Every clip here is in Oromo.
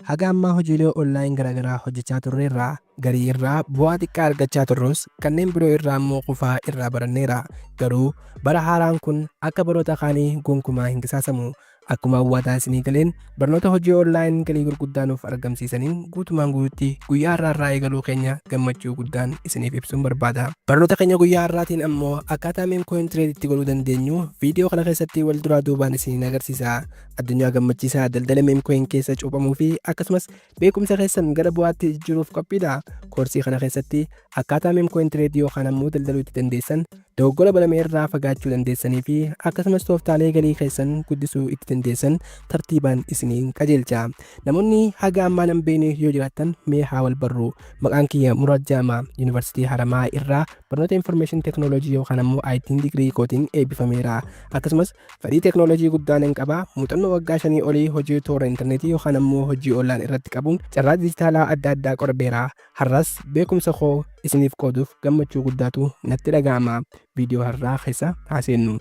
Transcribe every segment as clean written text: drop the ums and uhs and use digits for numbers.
Haga ammaa hojiilee online garaagaraa hojjechaa turreerra. Garii irraa bu'aa xiqqaa argachaa turrus, kanneen biroo irraa immoo kufaa irraa baranneera. Garuu bara haaraan kun akka baroota kaanii gonkumaa hin qisaasamu. Akkuma waadaa isinii galeen, barnoota hojii online galii gurguddaa nuuf argamsiisaniin guutumaan guututti guyyaa har'aa irraa eegaluu keenya gammachuu guddaan isiniif ibsuun barbaada. Barnoota keenya guyyaa har'aatiin ammoo akkaataa meme coin trade itti godhuu dandeenyu viidiyoo kana keessatti wal duraa duubaan isiniin agarsiisa. Addunyaa gammachiisaa daldala meme coin keessa cuuphamuu fi akkasumas beekumsa keessan gara bu'aatti jijjiiruuf qophiidha. Koorsii kana keessatti akkaataa meme coin trade yookaan ammoo daldaluu itti dandeessan, dogoggora barame irraa fagaachuu dandeessanii fi akkasumas tooftaalee galii keessan guddisuu itti dandeessan tartiibaan isiniin qajeelcha. Namoonni haga ammaa nan beekne yoo jiraattan, mee haa wal barru. Maqaan kiyya Muraad Jaama. Yuunivarsiitii Haramaa irraa barnoota Information Technology yookaan ammoo IT'n digirii kootiin eebbifameera. Akkasumas fedhii teeknooloojii guddaa nan qaba. Muuxannoo waggaa 5 olii hojii toora intarneetii yookaan ammoo hojii online irratti qabuun carraa dijitaalaa adda addaa qoradheera. Har'as beekumsa koo isiniif qooduuf gammachuu guddaatu natti dhaga'ama. Viidiyoo har'aa keessa haa seennu.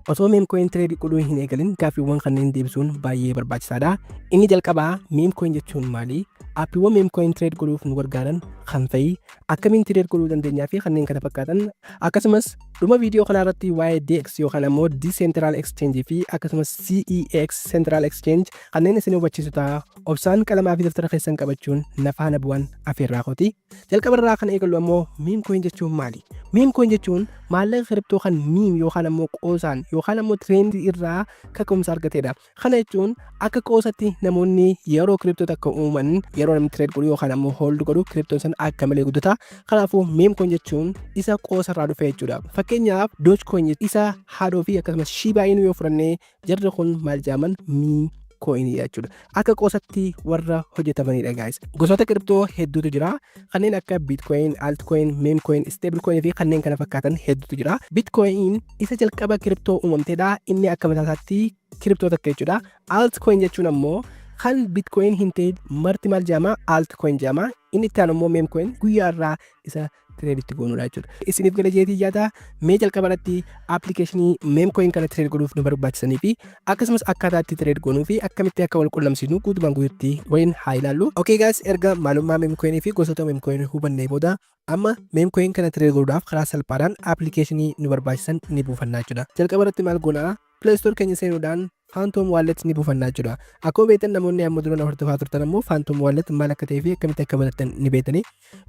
Osoo meme coin trade godhuu hin eegalin, gaaffiiwwan kanneen deebisuun baay'ee barbaachisaadha. Inni jalqabaa, meme coin jechuun maali? Aappiiwwan meme coin trade godhuuf nu gargaaran kan fa'i? Akkamiin trade godhuu dandeenyaa fi kanneen kana fakkaatan. Akkasumas dhuma viidiyoo kanaa irratti waa'ee DEX yookaan ammoo Decentral Exchange fi akkasumas CEX, Central Exchange, kanneen isin hubachiisu ta'a. Obsaan qalamaa fi daftara keessan qabachuun na faana bu'an afeerraa kooti. Jalqaba irraa kan eegallu ammoo, meme coin jechuun maali? Meme coin jechuun maallaqa crypto kan meme yookaan ammoo qoosaan yookaan ammoo trendii irraa kaka'umsa argatedha. Kana jechuun akka qoosatti namoonni yeroo crypto takka uuman, yeroo namni trade godhu yookaan ammoo hold godhu, cryptoon san akka malee guddata. Kanaafuu meme coin jechuun isa qoosa irraa dhufe jechuudha. Fakkeenyaaf, Dogecoin isa haadhoo fi akkasumas Shiba Inu yoo fudhannee, jarri kun maal jedhaman? Meme coinidha jechuudha. Akka qoosatti warra hojjetamanidha, guys. Gosoota crypto hedduutu jira. Kanneen akka Bitcoin, altcoin, meme coin, stable coin fi kanneen kana fakkaatan hedduutu jira. Bitcoin isa jalqaba crypto uumamtedha. Inni akka mataa isaatti crypto takka jechuudha. Altcoin jechuun ammoo kan Bitcoin hin ta'in marti maal jedhama? Altcoin jedhama. Inni itti aanu immoo meme coin guyyaa irraa isa trade itti goonuudha jechuudha. Isiniif gala jeetii yaada. Mee jalqaba irratti appilikeeshinii meme coin kana trade godhuuf nu barbaachisanii fi akkasumas akkaataa itti trade goonuu fi akkamitti akka wal qunnamsiisnu guutumaan guututti waliin haa ilaallu. Okay guys, erga maalummaa meme coin fi gosoota meme coin hubannee booda, amma meme coin kana trade godhuudhaaf karaa salphaadhaan appilikeeshinii nu barbaachisan ni buufannaa jechuudha. Jalqaba irratti maal goonaa? Play Store keenya seenuudhaan Phantom Wallet ni buufannaa jechuudha. Akkuma beektan, namoonni amma dura na hordofaa turtan ammoo Phantom Wallet maal akka ta'ee fi akkamitti akka banattan ni beektani.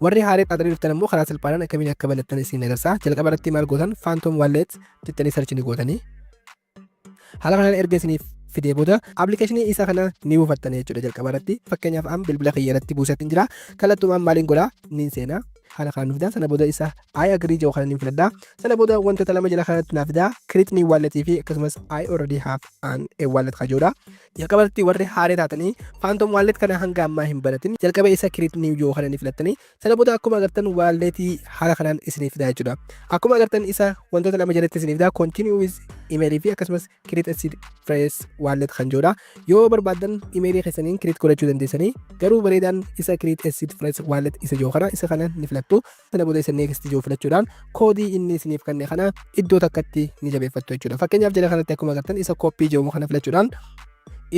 Warri haaree xaaxanii dhuftan ammoo karaa salphaadhaan akkamiin akka banattan isin agarsiisa. Jalqaba irratti maal gootan? Phantom Wallet jettanii search ni gootanii. Haala kanaan erga isiniif fidee booda, appilikeeshinii isa kana ni buufattan jechuudha jalqaba irratti. Fakkeenyaaf, an bilbila kiyya irratti buusatiin jira. Kallattumaan maaliin godhaa? Niin seenaa. Haala kanaan nuuf fidaa. Sana booda isa "I agree" jedhu kana ni filadha. Sana booda wantoota lama jala kanatti naaf fidaa. Create new wallet fi akkasumas "I already have an a wallet" kan jedhudha. Jalqaba irratti warri haaree taatanii Phantom Wallet kana hanga ammaa hin banatin, jalqaba isa create new jedhu kana ni filattanii. Sana booda akkuma agartan walletii haala kanaan isiniif fidaa jechuudha. Akkuma agartan isa wantoota lama jalatti isiniif fidaa, continue with email fi akkasumas create a seed phrase wallet kan jedhudha. Yoo barbaaddan emailii keessaniin create godhachuu dandeessanii, garuu bareedaan isa create a seed phrase wallet isa jiru kana, isa kana ni filattu. Sana booda isa next jiru filachuudhaan koodii inni isiniif kenne kana iddoo takkatti ni jabeeffattu jechuudha. Fakkeenyaaf, jala kanatti akkuma agartan isa copy jedhamu kana filachuudhaan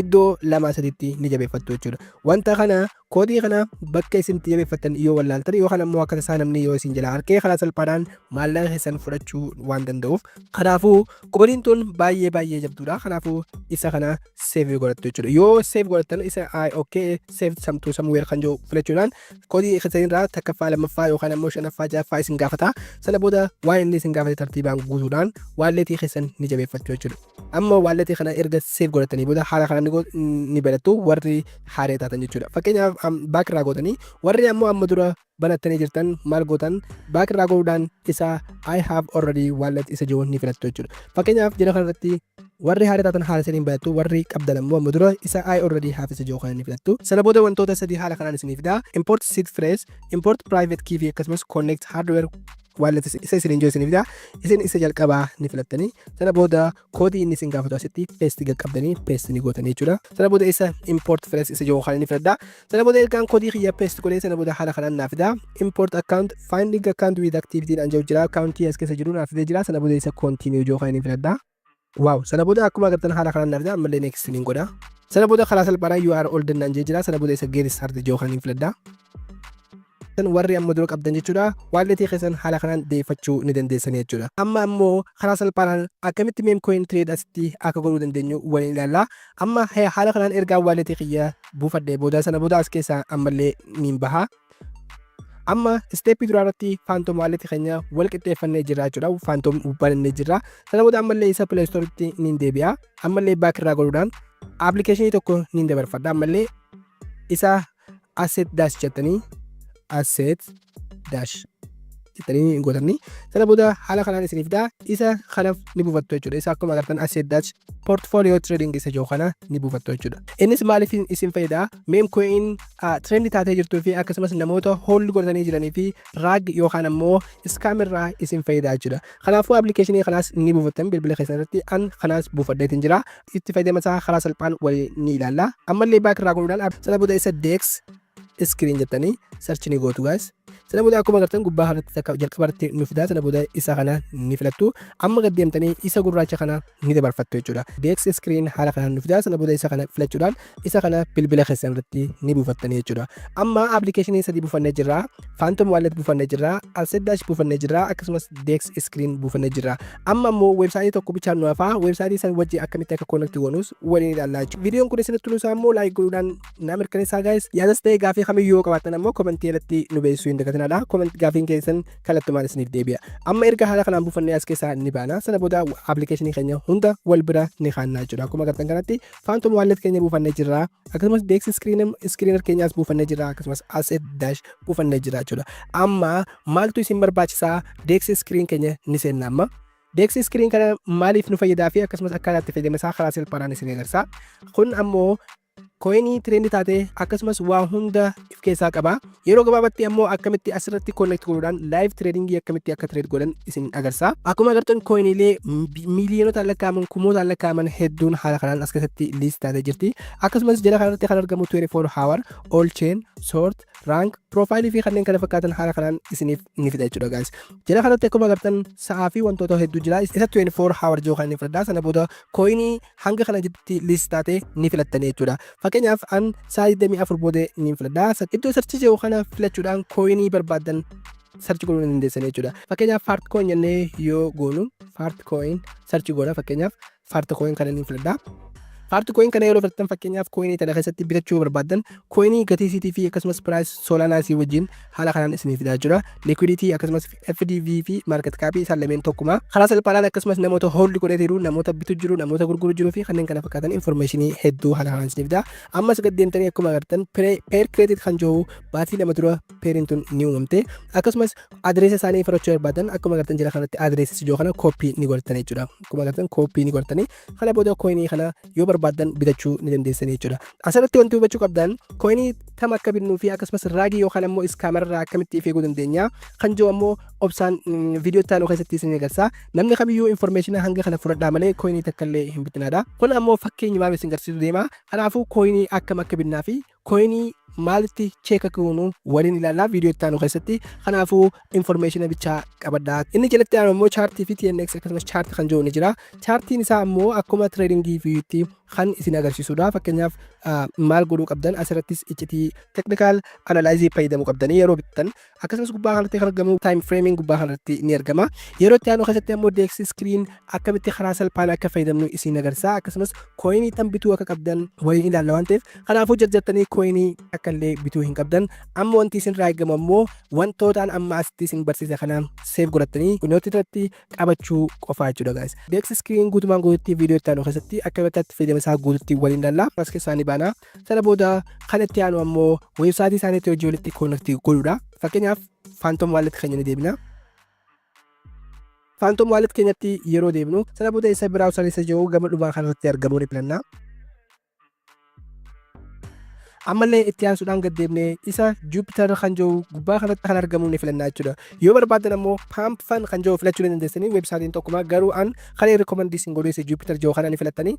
iddoo lama saditti ni jabeeffattu jechuudha. Wanta kana, koodii kana bakka isin itti jabeeffattan yoo wallaaltan yookaan ammoo akka tasaa namni yoo isin jalaa harkee, karaa salphaadhaan maallaqa keessan fudhachuu waan danda'uuf, kanaafuu koodiin tun baay'ee baay'ee jabduudha. Kanaafuu isa kana save godhattu jechuudha. Yoo save godhattan, isa "I okay save some to somewhere" kan jiru filachuudhaan koodii keessan irraa takkaffaa, lammaffaa yookaan ammoo shanaffaa, ja'affaa isin gaafata. Sana booda waan inni isin gaafate tartiibaan guutuudhaan walletii keessan ni jabeeffattu jechuudha. Amma walletii kana erga save godhatanii booda haala kana ni barattu warri haaree taatan jechuudha. Fakkeenyaaf, back irraa gootanii, warri ammoo amma dura banattanii jirtan maal gootan? Back irraa godhuudhaan isa "I have already wallet" isa jiru ni filattu jechuudha. Fakkeenyaaf, jala kanarratti warri haaree taatan haala saniin barattu, warri qabdan ammoo amma dura isa "I already have" isa jiru kana ni filattu. Sana booda wantoota sadii haala kanaan isinii fida. Import seed phrase, import private key fi akkasumas connect hardware wallet isa isin jiru isinii fida. Isin isa jalqabaa ni filattanii, sana booda koodii inni isin gaafatu asitti paste qaqqabdanii paste ni gootanii jechuudha. Sana booda isa import phrase isa jiru kana ni filadha. Sana booda ergaan koodii kiyya paste godhee, sana booda haala kanaan naaf fida. Import account, finding account with activity dhaan jiru jira. Accountii as keessa jiru naaf fidee jira. Sana booda isa continue jiru kana ni filadha. Wow, sana booda akkuma agartan haala kanaan naaf ammallee next niin godha. Sana booda karaa salphaadhaan "You are all done" naan jee jira. Sana booda isa "Get started" jiru kan hin filadha. Warri amma dura qabdan jechuudha, walletii keessan haala kanaan deeffachuu ni dandeessanii jechuudha. Amma ammoo karaa salphaadhaan akkamitti meme coin trade asitti akka godhuu dandeenyu waliin ilaalla. Amma haala kanaan ergaa walletii kiyya buufadhee booda, sana booda as keessaa ammallee niin baha. Amma stepii duraa irratti Phantom walletii keenya wal qixxeeffannee jirra jechuudha. Phantom banannee jirra. Sana booda ammallee isa Play Storeitti niin deebi'a. Ammallee back irraa godhuudhaan applicationii tokko niin dabarfadha. Ammallee isa Asset Dash jettanii, Asset Dash jettanii gootanii, sana booda haala kanaan isiniif daa isa kanaaf ni buufattu jechuudha. Isa akkuma agartan Asset Dash portfolio trading isa jiru kana ni buufattu jechuudha. Innis maaliif isin fayyada? Meme coin trend taatee jirtuu fi akkasumas namoota hold godhatanii jiranii fi rug yookaan ammoo scam irraa isin fayyada jechuudha. Kanaafuu applicationii kanaas ni buufattan bilbila keessan irratti. An kanaas buufadheetiin jira. Itti fayyadama isaa karaa salphaan waliin ni ilaalla. Ammallee back irraa godhuudhaan sana booda isa Dex Screen jettanii search ni gootu, guys. Sana booda akkuma agartan gubbaa kanatti takka jalqabarratti nu fidaa. Sana booda isa kana ni filattu. Amma gad deemtanii isa gurraacha kana ni dabarfattu jechuudha. Dex Screen haala kanaan nu fidaa. Sana booda isa kana filachuudhaan isa kana bilbila keessan irratti ni buufattanii jechuudha. Amma applicationii sadii buufannee jirra. Phantom Wallet buufannee jirra. Asset Dash buufannee jirra. Akkasumas Dex Screen buufannee jirra. Amma immoo websiteii tokko bichaan nu hafaa. Websiteii san wajjin akkamitti akka connect goonus waliin ilaallaa jechuudha. Viidiyoon kun isinitti tolusaa immoo like godhuudhaan na mirkaneessaa, guys. Yaadas ta'e gaafii kamiyyuu yoo qabaattan ammoo commentii irratti nu beeksisuu hin dagatinaa. Comment gaafiin keessan kallattumaan isiniif deebi'a. Amma erga haala kanaan buufannee as keessaa ni baana. Sana booda applicationii keenya hunda wal bira ni kaannaa jechuudha. Akkuma agartan kanatti Phantom Wallet keenya buufannee jirra. Akkasumas Dex Screener keenyaas buufannee jirra. Akkasumas Asset Dash buufannee jirra jechuudha. Amma maaltu isin barbaachisaa? Dex Screen keenya ni seenna amma. Dex Screen kana maaliif nu fayyadaa fi akkasumas akkaataa itti fayyadama isaa karaa salphaadhaan isin agarsiisa. Kun ammoo coinii trend taatee akkasumas waa hunda of keessaa qaba. Yeroo gabaabatti ammoo akkamitti asirratti connect godhuudhaan live tradingii akkamitti akka trade godhan isin agarsiisa. Akkuma agartan coiniilee miiliyoonota lakkaa'aman, kumootaan lakkaa'aman hedduun haala kanaan as keessatti list taatee jirti. Akkasumas jala kanarratti kan argamu 24 hour, all chain, sort, rank, profileii fi kanneen kana fakkaatan haala kanaan isiniif ni fida jechuudha, guys. Jala kanatti akkuma agartan sa'aa fi wantoota hedduu jira. Isa 24 hour jiru kan inni filadhaa. Sana booda coinii hanga kana jitti list taatee ni filattanii jechuudha. Fakkeenyaaf an sa'a 24 booda ni filadhaa. Iddoo search jiru kana filachuudhaan coinii barbaaddan search godhuu ni dandeessan jechuudha. Fakkeenyaaf Fartcoin jennee yoo goonu, Fartcoin search goona, fakkeenyaaf Fartcoin kana ni filadhaa. Fartcoin kana yeroo filattan, fakkeenyaaf coinii tana keessatti bitachuu barbaaddan, coinii gatii isiitii fi akkasumas price Solana isii wajjin haala kanaan isinii fidaa jira. Liquidity akkasumas FDV fi market cap isaan lameen tokkuma. Karaa salphaadhaan akkasumas namoota hold godhee jiru, namoota bitu jiru, namoota gurguru jiru fi kanneen kana fakkaatan informationii hedduu haala kanaan isinii fidaa. Ammas gad deemtanii akkuma agartan pair created kan jiru baatii 2 dura pairiin tun ni uumamte. Akkasumas addressa isaanii fudhachuu barbaadan, akkuma agartan jira kanatti addressa ijoo kana copy ni godhatan jechuudha. Akkuma agartan copy ni godhatanii kana booda coinii kana yoo barbaadan bitachuu ni dandeessanii jechuudha. Asirratti wanti hubachuu qabdan coinii tam akka bitnuu fi akkasumas rugii yookaan ammoo scamarraa akkamitti of eeguu dandeenya kan jiru ammoo obsaan viidiyoo itti aanu keessatti isin agarsiisa. Namni kamiyyuu information hanga kana fudhadhaa malee coinii takka illee hin bitinaadha. Kun ammoo fakkeenyumaaf isin agarsiisuu deema. Kanaafuu coinii akkam akka bitnaa fi coinii maalitti check akka goonu waliin ilaallaa viidiyoo itti aanu keessatti. Kanaafuu information bichaa qabadhaa. Inni jalatti aanu ammoo chartii fi TNX akkasumas chart kan jiru ni jira. Chartiin isaa ammoo akkuma tradingii viiwutti kan isin agarsiisudha. Fakkeenyaaf maal godhuu qabdan, asirrattis iccitii technical analysis fayyadamuu qabdanii yeroo bittan. Akkasumas gubbaa kanatti kan argamu time framing gubbaa kanatti ni argama. Yeroo itti aanu keessatti ammoo Dex Screen akkamitti karaa salphaan akka fayyadamnu isin agarsiisa. Akkasumas coinii tam bituu akka qabdan waliin ilaalla waan ta'eef, kanaafuu jarjartanii coinii akka illee bituu hin qabdan. Amma wanti isin irraa eegamu ammoo wantootaan amma asitti isin barsiisa kanaan save godhattanii noteii irratti qabachuu qofaa jechuudha, guys. Dex Screen guutumaan guututti viidiyoo itti aanu keessatti akkamitti itti fayyadama isaa guututti waliin ilaalla. As keessaa ni baana. Sana booda kan itti aanu ammoo websiteii isaaniitti hojii walitti connect godhuudha. Fakkeenyaaf Phantom Wallet keenya ni deebina. Phantom Wallet keenyatti yeroo deebinu, sana booda isa browser isa jiru gama dhumaa kanarratti argamuu ni filanna. Ammallee itti aansuudhaan gad deebinee isa Jupiter kan jiru gubbaa kanatti kan argamu ni filannaa jechuudha. Yoo barbaadan ammoo Pump Fun kan jiru filachuu ni dandeessanii, websiteiin tokkuma, garuu an kan recommend isin godhu isa Jupiter jiru kana ni filattanii.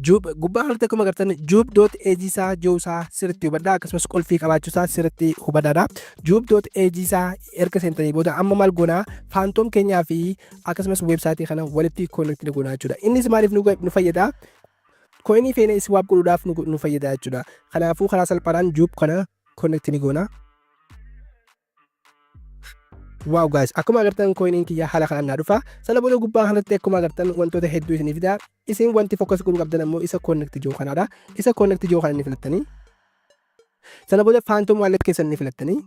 Juub gubbaa kanatti akkuma agartan juub.ag isaa jiru isaa sirriitti hubadhaa, akkasumas qulfii qabaachuu isaa sirriitti hubadhaadha. Juub.ag isaa erga seentanii booda amma maal goonaa? Phantom keenyaa fi akkasumas weebsaayitii kana walitti connect goonaa jechuudha. Innis maaliif nu fayyada? Coinii feene swap godhuudhaaf nu fayyada jechuudha. Kanaafuu karaa salphaadhaan Juub kana connect ni goona. Wow guys, akkuma agartan coiniin kiyya haala kanaan naa dhufa. Sana booda gubbaa kanatti akkuma agartan wantoota hedduu isinii fida. Isin wanti focus godhuu qabdan ammoo isa connect jiru kanaadha. Isa connect jiru kana ni filattanii. Sana booda Phantom wallet keessan ni filattanii.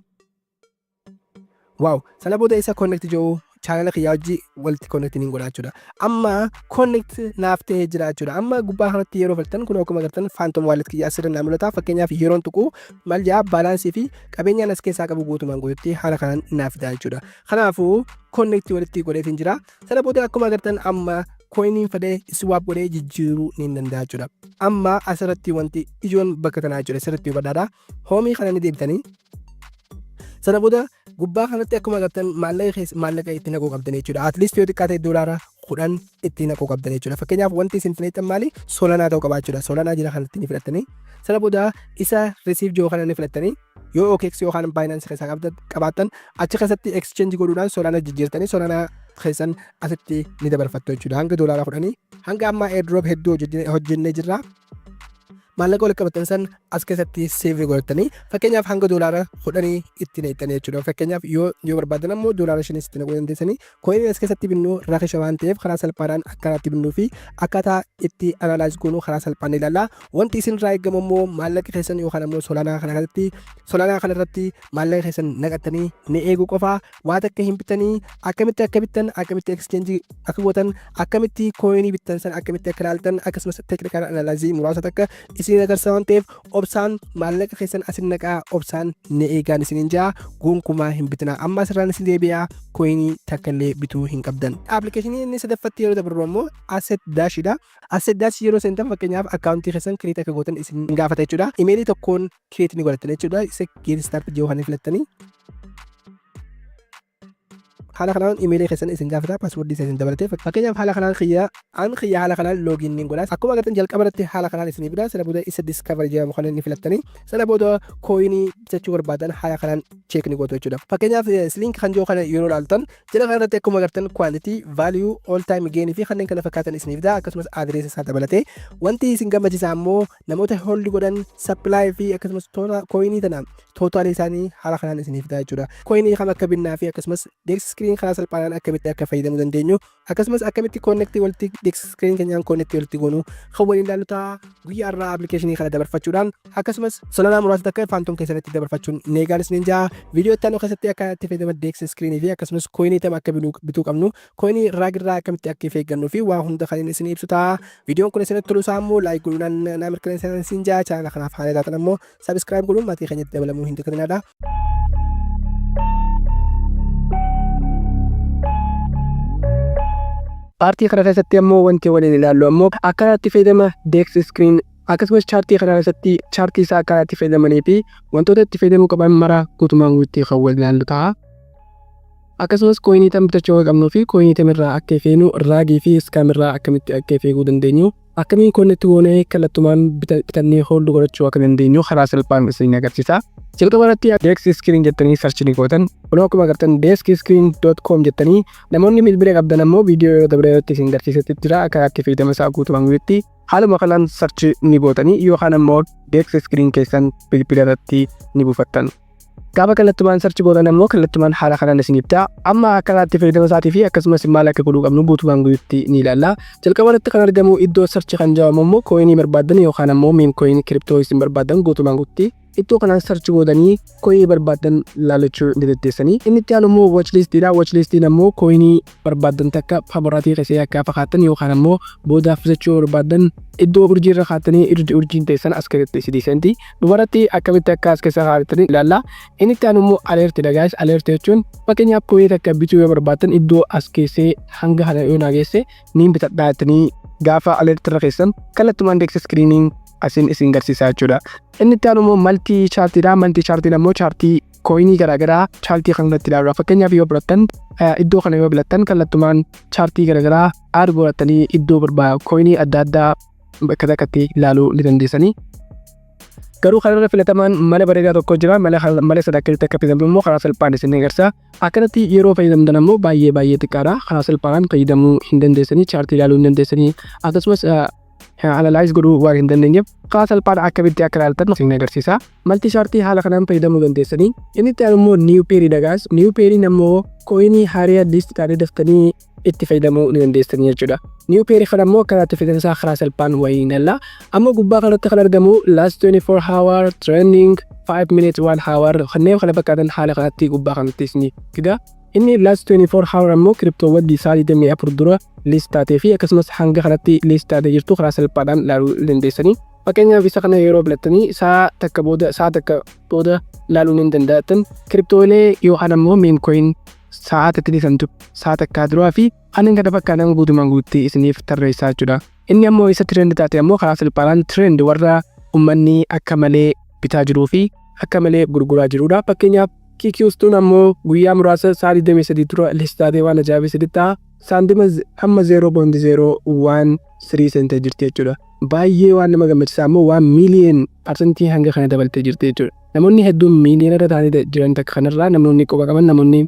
Wow, sana booda isa connect jiru channela kiyyaa wajji walitti connect ni godha jechuudha. Amma connect naaf ta'ee jira jechuudha. Amma gubbaa kanatti yeroo filattan kun akkuma agartan Phantom wallet kiyyaa asirra naa mul'ata. Fakkeenyaaf yeroon tuqu maal jedhaa? Balanceii fi qabeenyaan as keessaa qabu guutumaan guututti haala kanaan naaf fida jechuudha. Kanaafuu connect walitti godheetiin jira. Sana booda akkuma agartan amma coiniin fedhee swap godhee jijjiiruu ni danda'a jechuudha. Amma asirratti wanti ijoon bakka kanaa jechuudha. Asirratti hubadhaadha. Homeii kana ni deebitanii. Sana booda gubbaa kanatti akkuma agartan maallaqa itti naquu qabdan jechuudha. At least yoo xiqqaate $10 itti naquu qabdan jechuudha. Fakkeenyaaf wanti isin filattan maali? Solana ta'uu qaba jechuudha. Solana jira kanatti ni filattanii. Sana booda isa receive jiru kana ni filattanii, yoo OKX yookaan Binance keessaa qabaattan achi keessatti exchange godhuudhaan Solana jijjiirtanii Solana keessan asitti ni dabarfattu jechuudha. Hanga $10 hanga ammaa airdrop hedduu hojjennee jirra. Maallaqa walitti qabatan san as keessatti save godhatanii fakkeenyaaf hanga $10 itti naqxanii jechuudha. Fakkeenyaaf yoo barbaadan ammoo $5 itti naquu dandeessanii. Coinii as keessatti binnu rakisha waan ta'eef karaa salphaadhaan akkanaatti binnuu fi akkaataa itti analyze goonuu karaa salphaan ilaalla. Wanti isin irraa eegamu ammoo maallaqa keessan yookaan ammoo Solana kana keessatti, Solana kana irratti maallaqa keessan naqattanii ni eeguu qofa. Waa takka hin bitanii. Akkamitti akka bittan, akkamitti exchange akka gootan, akkamitti coinii bittan san akkamitti akka ilaaltan, akkasumas technical analysis muraasa takka isin agarsiisa waan ta'eef obsaan maallaqa keessan asin naqaa, obsaan ni eegaan isiniin jaa. Gonkumaa hin bitinaa. Amma asirraan isin deebi'aa, coinii takka illee bituu hin qabdan. Appilikeeshinii inni sadaffatti yeroo dabarru ammoo Asset Dashidha. Asset Dash yeroo seentan fakkeenyaaf accountii keessan create akka gootan isin gaafata jechuudha. Emailii tokkoon create ni godhattan jechuudha. Isa get start jiru kan filattanii. Haala kanaan emailii keessan isin gaafata, passwordii isin dabalatee. Fakkeenyaaf haala kanaan kiyya an kiyya haala kanaan login ni godha. Akkuma agartan jalqaba irratti haala kanaan isinii bira. Sana booda isa discover jedhamu kan inni filattanii, sana booda coinii bitachuu barbaadan haala kanaan check ni gootu jechuudha. Fakkeenyaaf link kan jiru kana yeroo ilaaltan jala kana irratti akkuma agartan quantity, value, all time gain fi kanneen kana fakkaatan isinii fida, akkasumas address isaa dabalatee. Wanti isin gammachiisa ammoo namoota hold godhan, supply fi akkasumas coinii tana totalii isaanii haala kanaan isinii fida jechuudha. Coinii kam akka binnaa fi akkasumas DEX Screen karaa salphaadhaan akkamitti akka fayyadamuu dandeenyu, akkasumas akkamitti connect walitti DEX Screen keenyaan connect walitti goonu kan waliin ilaallu ta'a. Guyyaa irraa appilikeeshinii kana dabarfachuudhaan akkasumas Solana muraasa takka Phantom keessatti dabarfachuun ni eegaan isiniin jaa. Viidiyoo itti aanu keessatti akka itti fayyadama DEX Screen fi akkasumas coinii tam akka bituu qabnu, coinii rugirraa akkamitti akka of eeggannuu fi waa hunda kan inni isin ibsu ta'a. Viidiyoon kun isinitti tolu isaa immoo like godhuudhaan naa mirkaneessaa isin jaa. Channela kanaaf haala taatan ammoo subscribe godhuun maatii keenyatti dabalamuu hin dagatinaa. Partii kana keessatti ammoo wanti waliin ilaallu ammoo akkaataa itti fayyadama DEX Screen, akkasumas chartii kana keessatti chartii isaa akkaataa itti fayyadamanii fi wantoota itti fayyadamuu qaban mara guutumaan guututti kan waliin ilaallu ta'a. Akkasumas coinii tam bitachuu akka qabnuu fi coinii tam irraa akka feenu, rugii fi scam irraa akkamitti akka eeguu dandeenyu, akkamiin connect goonee kallattumaan bitannee hold godhachuu akka dandeenyu karaa salphaan isin agarsiisa. Jalqaba irratti DEX Screen jettanii search ni gootan. Kunoo akkuma agartan dexscreen.com jettanii, namoonni bilbila qabdan ammoo viidiyoo yeroo dabre irratti isin agarsiisetti jira akka itti fayyadama isaa guutumaan guututti. Haaluma kanaan search ni gootanii yookaan ammoo DEX Screen keessan bilbila irratti ni buufattan. Gaafa kallattumaan search gootan ammoo kallattumaan haala kanaan isiniif ta'a. Amma akkaataa itti fayyadama isaatii fi akkasumas maal akka godhuu qabnu guutumaan guututti ni ilaalla. Jalqaba irratti kan argamu iddoo search kan jedhamu ammoo coinii barbaadan yookaan ammoo meme coin, crypto isin barbaadan guutumaan guututti iddoo kanaan search gootanii coinii barbaadan ilaalachuu ni dandeessanii. Inni itti aanu immoo watch listiidha. Watch listiin ammoo coinii barbaadan takka favoriteii keessee akka fakkaatan yookaan ammoo boodaaf bitachuu barbaadan iddoo urjii irra kaa'attanii urjiin teessan as keessatti isinii seenti. Dhumarratti akkamitti akka as keessa kaa'attanii ilaalla. Inni itti aanu immoo alertiidha guys. Alert jechuun fakkeenyaaf coinii takka bituu yoo barbaadan iddoo as keessee hanga kana yoo naa geesse niin bitadhaa jettanii gaafa alert irra keessan kallattumaan DEX Screeniin asin isin garsiisa jechuudha. Inni itti aanu immoo multi chartiidha. Multi chartiin ammoo chartii coinii garaagaraa chartii kan irratti ilaaluudha. Fakkeenyaaf yoo birattan, iddoo kana yoo filattan kallattumaan chartii garaagaraa add godhatanii iddoo barbaadu coinii adda addaa Bakka takkatti ilaaluu ni dandeessanii. Garuu kanarra filatamaan mala bareedaa tokko jira. Mala sana akkamitti akka fayyadamnu immoo karaa salphaan isin agarsiisa. Akkanatti yeroo fayyadamtan ammoo baay'ee baay'ee xiqqaadha. Karaa salphaadhaan fayyadamuu hin dandeessanii, chartii ilaaluu hin dandeessanii, akkasumas analyze godhuu waan hin dandeenyeef karaa salphaadhaan akkamitti akka ilaaltan isin agarsiisa. Multi chartii haala kanaan fayyadamuu dandeessanii. Inni itti aanu immoo new pairiidha, guys. New pairiin ammoo coinii haaraa list taatee daftanii itti fayyadamuu ni dandeessanii jechuudha. New pairii kana immoo akkaataa itti fayyadamu isaa karaa salphaan wayii ilaalla. Amma gubbaa kanatti kan argamu last 24 hour trending, 5 minutes, 1 hour, kanneen kana fakkaatan haala kanatti gubbaa kanatti isin fida. Inni last 24 hour ammoo cryptowwan isaa 24 dura list taatee fi akkasumas hanga kanatti list taatee jirtu karaa salphaadhaan ilaaluu dandeessanii. Fakkeenyaaf, isa kana yeroo filattanii sa'a takka booda ilaaluu ni danda'atan. Cryptolee yookaan ammoo meme coin sa'a takka santu sa'a takkaa duraa fi kanneen kana fakkaatan guutumaan guututti isiniif tarreessaa jechuudha. Inni ammoo isa trend taate ammoo karaa salphaadhaan trend warra uummanni akka malee bitaa jiruu fi akka malee gurguraa jirudha. Fakkeenyaaf, QQstuun ammoo guyyaa muraasa sa'a 23 dura list taatee waan ajaa'ibaa sadiitti ta'a. Saantima hamma 0.013 seentee jirti jechuudha. Baay'ee waan nama gammachiisaa ammoo 1 million percentii hanga kana dabaltee jirti jechuudha. Namoonni hedduun miiliyoona irra taa'anii jiran takka kanarraa namoonni quba qaban, namoonni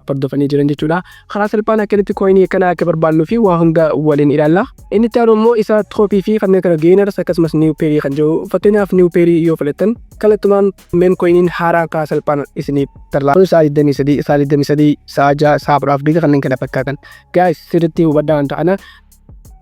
hordofanii jiran jechuudha. Karaa salphaan akkamitti coinii akkanaa akka barbaannuu fi waa hunda waliin ilaalla. Inni itti aanu immoo isa topii fi kanneen kana gainers, akkasumas new pairii kan jiru. Fakkeenyaaf, new pairii yoo filattan kallattumaan meme coiniin haaraan karaa salphaan isiniif tarlaa. Sa'a 23, sa'a 23, sa'a 6, sa'a 4 kanneen kana fakkaatan. Guys, sirriitti hubadhaa wanta kana.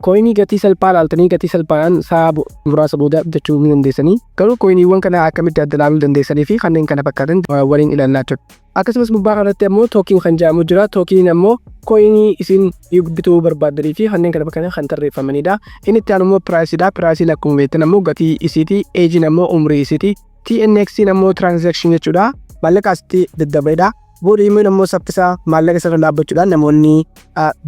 Coinii gatii salphaa ilaaltanii gatii salphaadhaan sa'a muraasa booda bitachuu ni dandeessanii. Garuu coiniiwwan kana akkamitti adda ilaaluu dandeessanii fi kanneen kana fakkaatan waliin ilaallaa jechuudha. Akkasumas gubbaa kanatti ammoo token kan jedhamu jira. Tokeniin ammoo coinii isin bituu barbaaddanii fi kanneen kana fakkaatan kan tarreeffamanidha. Inni itti aanu immoo priceiidha. Priceiin akkuma beektan ammoo gatii isiiti. Ageiin ammoo umrii isiiti. TNX ammoo transaction jechuudha. Maallaqa asitti daddabaledha. Volumeiin ammoo saffisa maallaqa isarra dhaabbachuudhaan namoonni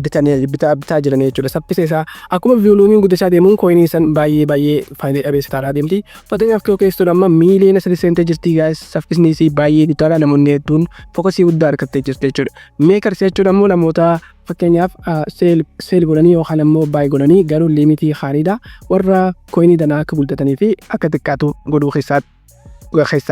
bitanii bitaa jiran jechuudha. Saffisa isaa akkuma volumeiin guddachaa deemuun coinii san baay'ee baay'ee faayidaa qabeessa ta'aa deemti. Fakkeenyaaf, QQstuun amma 3 miiliyoona seentee jirti, guys. Saffisni isii baay'ee guddaadha. Namoonni hedduun focusii guddaa argattee jirti jechuudha. Makers jechuun ammoo namoota fakkeenyaaf sell godhanii yookaan ammoo buy godhanii garuu limitii haariidha. Warra coinii danaa akka guddatanii fi akka xiqqaatu godhuu keessaa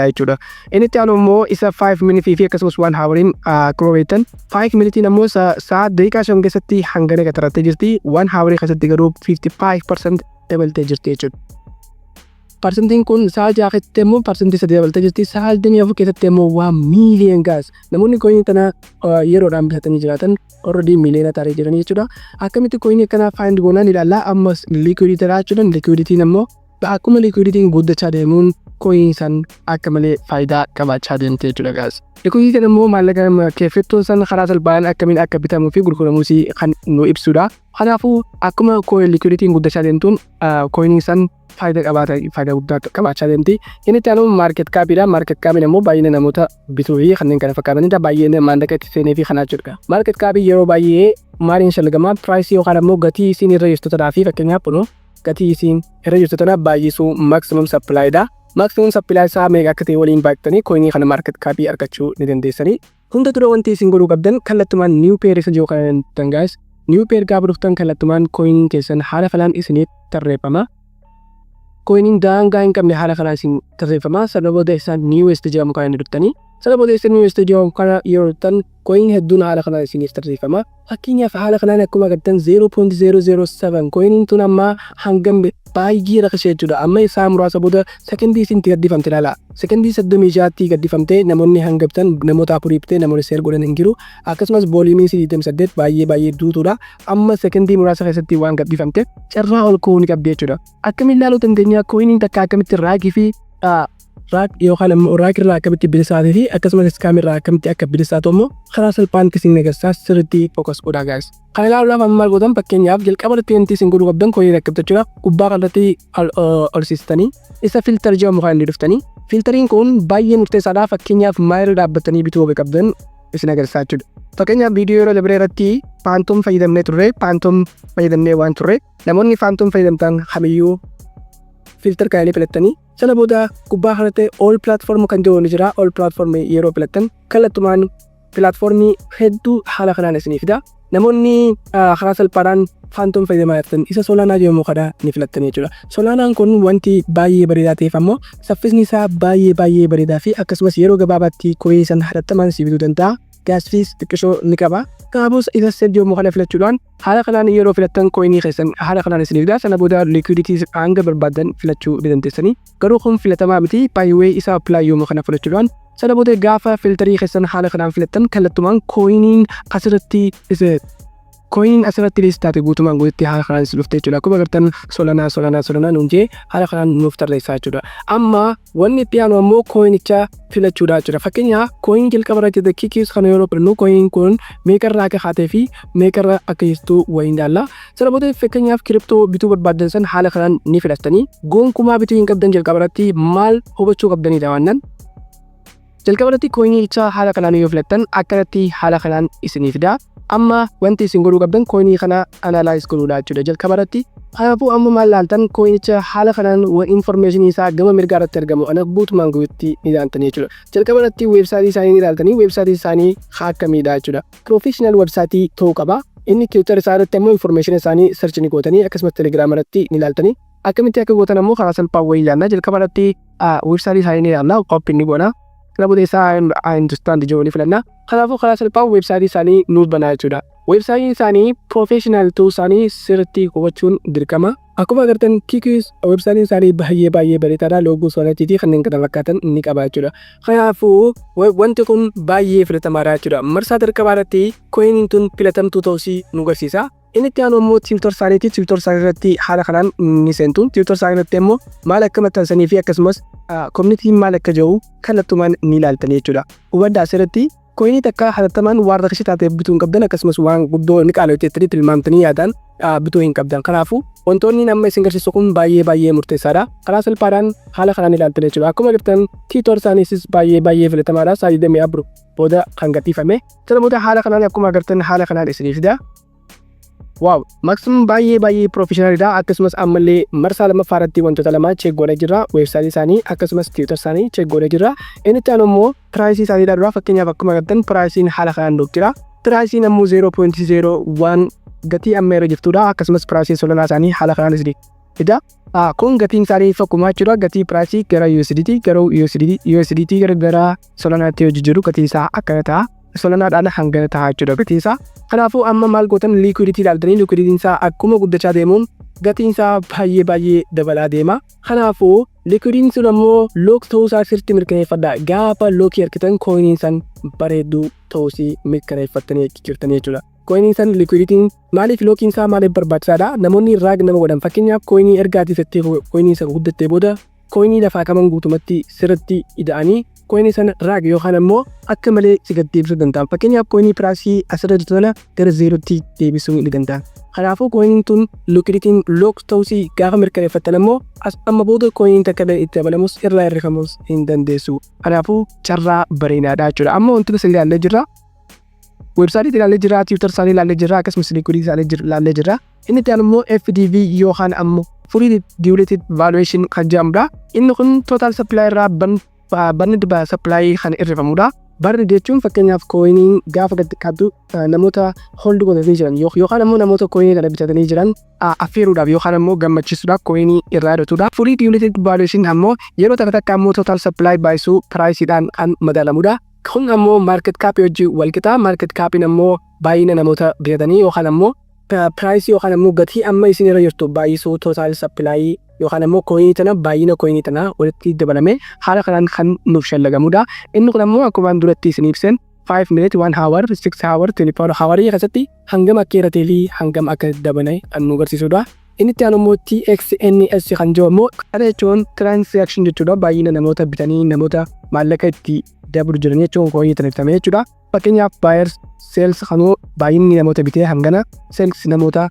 jechuudha. Inni itti aanu immoo isa 5 minute fi akkasumas 1 houriin. Akkuma beektan, 5 minute ammoo sa'a daqiiqaa 5 keessatti hangana qaxarattee jirti. 1 hourii keessatti garuu 55% dabaltee jirti jechuudha. Percentiin kun sa'a 6 keessatti immoo 3% dabaltee jirti. Sa'a 24 keessatti immoo 1 million, guys. Namoonni coinii tana yeroodhaan bitatanii jiraatan already miiliyoona taaree jiran jechuudha. Akkamitti coinii akkanaa find goonaan ilaallaa. Ammas liquidity jechuudha. Liquidityn ammoo akkuma liquidityn guddachaa deemuun coinii san akka malee faayidaa qabaachaa deemte jechuudha, guys. Liquidityn immoo maallaqa cryptoon san karaa salphaan akkamiin akka bitamuu fi gurguramuus kan nu ibsudha. Kanaafuu akkuma liquidityn guddachaa deemtuun coinii san faayidaa qabaata, faayidaa guddaa qabaachaa deemti. Inni itti aanu market capiidha. Market capiin immoo baay'ina namoota bituu fi kanneen kana fakkaatanidha. Baay'ina maallaqa itti seenee fi kanaa jechuudha. Market capii yeroo baay'ee maaliin shallagamaa? Priceii yookaan ammoo gatii isiin irra jirtu tanaa fi fakkeenyaaf kunoo gatii isiin irra jirtu tana baay'isuu maximum supplyidha. Maximum supply isaa meeqa akka ta'e waliin baay'atanii coinii kana market capii argachuu ni dandeessanii. Hunda dura wanti isin godhuu qabdan kallattumaan new pair isa jiru kana dhuftan, guys. New pair gaafa dhuftan kallattumaan coiniin keessan haala kanaan isiniif tarreeffama. Coiniin daangaa hin qabne haala kanaan isin tarreeffama. Sana booda isaan newest jedhamu kana ni dhuftanii. Sana booda isin newest jedhamu kana yeroo dhuftan coin hedduun haala kanaan isiniif tarreeffama. Fakkeenyaaf, haala kanaan akkuma agartan 0.007 coiniin tun amma hangam baay'ee rakasee jechuudha. Amma isaa muraasa booda sekondii isin gaddifamte ilaala. Sekondii 36tti gaddifamte. Namoonni hanga bitan namoota afurii bitee, namoonni sell godhan hin jiru. Akkasumas volumeiin 28 baay'ee baay'ee duutuudha. Amma sekondii muraasa keessatti waan gaddifamte carraa ol ka'uu ni qabdi jechuudha. Akkamiin ilaaluu dandeenya? Coiniin takka akkamitti rugii fi rug yookaan ammoo rug irraa akkamitti bilisaa fi akkasumas scam irraa akkamitti akka bilisaa ta'u immoo karaa salphaan isin agarsiisaa. Sirriitti focus godhaa, guys. Kana ilaaluudhaaf amma maal gootan? Fakkeenyaaf, jalqaba irratti wanti isin godhuu qabdan coinii akka bitachuudhaaf gubbaa kanarratti ol siistanii isa filter jedhamu kan inni dhuftanii. Filteriin kun baay'ee murteessaadha. Fakkeenyaaf, maal irra dhaabbatanii bituu qabdan isin agarsiisaa jechuudha. Fakkeenyaaf, viidiyoo yeroo dabree irratti Phantom fayyadamnee turre. Phantom fayyadamnee waan turre, namoonni Phantom fayyadamtan kamiyyuu filter kan filattanii sana booda gubbaa kanatti all platform kan jedhu ni jira. All platform yeroo filattan kallattumaan platformii hedduu haala kanaan isinii fida. Namoonni karaa salphaadhaan Phantom fayyadamaa jirtan isa Solana jedhamu kana ni filattan jechuudha. Solanaan kun wanti baay'ee bareedaa ta'eef ammoo saffisni isaa baay'ee baay'ee bareedaa fi akkasumas yeroo gabaabaatti coinii san hatattamaan si bituu danda'a. Gas fees xiqqishoo ni qaba. Kanaafuu isa sell jedhamu kana filachuudhaan haala kanaan yeroo filattan coinii keessan haala kanaan isiniif fida. Sana booda liquidity hanga barbaadan filachuu ni dandeessanii. Garuu kun filatamaa miti. Baay'ee isa apply yommuu kana filachuudhaan sana booda gaafa filterii keessan haala kanaan filattan kallattumaan coiniin asirratti list taate guutumaan guututti haala kanaan isin dhufte jechuudha. Akkuma agartan Solana, Solana, Solana nuun jee haala kanaan nuuf tarreessaa jechuudha. Amma wanni itti aanu ammoo coinicha filachuudha jechuudha. Fakkeenyaaf, coin jalqaba irratti jirte Kikis kana yeroo filannu coiniin kun meeqarraa akka kaatee fi meeqarra akka jirtu waliin ilaalla. Sana booda fakkeenyaaf crypto bituu barbaaddan san haala kanaan ni filattanii. Gonkumaa bituu hin qabdan. Jalqaba irratti maal hubachuu qabdanidha waan jalqaba irratti coinicha haala kanaan yoo filattan akkanatti haala kanaan isinii fida. Amma wanti isin godhuu qabdan coinii kana analyze godhuudha jechuudha jalqaba irratti. Kanaafuu amma maal laaltan? Coinicha haala kanaan informationii isaa gama mirgaa irratti argamu ana guutumaan guututti ni ilaaltanii jechuudha. Jalqaba irratti websiteii isaanii ni ilaaltanii. Websiteii isaanii akkamiidha jechuudha. Professional websiteii ta'uu qaba. Inni Twitter isaa irratti ammoo information isaanii search ni gootanii, akkasumas Telegram irratti ni ilaaltanii. Akkamitti akka gootan ammoo karaa salphaa wayii ilaalla. Jalqaba irratti websiteii isaanii ni ilaalla. Copy ni goona. Kana booda isaa "I understand" jedhu ni filanna. Kanaafuu karaa salphaa websiteii isaanii nuuf banaa jechuudha. Websiteiin isaanii professional ta'uu isaanii sirriitti hubachuun dirqama. Akkuma agartan Kikis websiteiin isaanii baay'ee baay'ee bareedaadha. Logo soolatiitii kanneen kana fakkaatan ni qaba jechuudha. Kanaafuu wanti kun baay'ee filatamaadha jechuudha. Marsaa jalqabaa irratti coiniin tun filatamtuu ta'uusii nu agarsiisa. Inni itti aanu immoo Twitter isaaniiti. Twitter isaanii irratti haala kanaan ni seentu. Twitter isaanii irratti immoo maal akka maxxansanii fi akkasumas communityn maal akka jiru kallattumaan ni ilaaltanii jechuudha. Hubaddaa, asirratti coinii takka hatattamaan waan rakisha taatee bituu hin qabdan, akkasumas waan guddoo ni qaala'u jettanii tilmaamtanii yaadaan bituu hin qabdan. Kanaafuu wantoonni amma isin garsiisu kun baay'ee baay'ee murteessaadha. Karaa salphaadhaan haala kanaan ilaaltan jechuudha. Akkuma agartan Twitter isaaniisis baay'ee baay'ee filatamaadha. Sa'aatii 24 booda kan gadhiifame. Sana booda haala kanaan akkuma agartan haala kanaan isinii fida. Wow, maximum baay'ee baay'ee professionalidha. Akkasumas ammallee marsaa lammaffaa irratti wantoota lama check godhee jirra. Websiteii isaanii akkasumas Twitter isaanii check godhee jirra. Inni itti aanu immoo priceii isaanii dura. Fakkeenyaaf, akkuma agartan priceiin haala kanaan nuuf jira. Priceiin ammoo 0.01 gatii amma irra jirtudha. Akkasumas priceiin Solana isaanii haala kanaan isinii fida. Kun gatiin isaanii tokkuma jechuudha. Gatii priceii gara USDT, garuu USDT gara Solanaatti yoo jijjiiru gatiin isaa akkana ta'a. Solanaadhaan hangana ta'a jechuudha gatiin isaa. Kanaafuu amma maal gootan? Liquidity ilaaltanii. Liquidityn isaa akkuma guddachaa deemuun gatiin isaa baay'ee baay'ee dabalaa deema. Kanaafuu liquidityn sun ammoo lock ta'uu isaa sirriitti mirkaneeffadha. Gaafa lockii argitan coiniin san bareedduu ta'uusii mirkaneeffattanii jirtanii jechuudha. Coiniin san liquidityn maaliif, lockiin isaa maaliif barbaachisaadha? Namoonni rug nama godhan, fakkeenyaaf coinii erga ati settee coinii san guddattee booda coinii lafaa qaban guutumatti sirriitti ida'anii coinii sana rug yookaan ammoo akka malee si gad deebisuu danda'an. Fakkeenyaaf, coinii priceii asirra jirtu sana gara zeerootti deebisuu ni danda'an. Kanaafuu coiniin tun liquidityn lock ta'uusii gaafa mirkaneeffattan ammoo as amma booda coiniin takka itti dabalamus irraa hir'ifamus hin dandeessu. Kanaafuu carraa bareedaadha jechuudha. Amma wantoota sadii ilaallee jirra. Websiteii ilaallee jirra, Twitter isaanii ilaallee jirra, akkasumas liquidity isaanii ilaallee jirra. Inni itti aanu immoo FDV yookaan ammoo fully diluted valuation kan jedhamudha. Inni kun total supply irraa burned supply kan hir'ifamudha. Burned jechuun fakkeenyaaf coiniin gaafa gadi qabdu namoota hold godhatanii jiran yookaan ammoo namoota coinii kana bitatanii jiran affeeruudhaaf yookaan ammoo gammachiisuudhaaf coinii irraa hir'atudha. Fully diluted valuation ammoo yeroo takka takka ammoo total supply baay'isuu priceiidhaan kan madaalamudha. Kun ammoo market cap wajjin wal qixa. Market capiin ammoo baay'ina namoota bitatanii yookaan ammoo priceii yookaan ammoo gatii amma isin irra jirtu baay'isuu total supply yookaan ammoo coinii tana, baay'ina coinii tana walitti dabalame haala kanaan kan nuuf shallagamudha. Inni kun ammoo akkuma duratti isin ibsen 5 minute, 1 hour, 6 hour, 24 hour keessatti hangam akka hir'atee fi hangam akka dabale kan nu agarsiisudha. Inni itti aanu immoo TXNS kan jiru ammoo, kana jechuun transaction jechuudha. Baay'ina namoota bitanii, namoota maallaqa itti dabru jiran jechuun coinii tana bitame jechuudha. Fakkeenyaaf, buyers, sales kanuu baay'inni namoota bitee hangana, sales namoota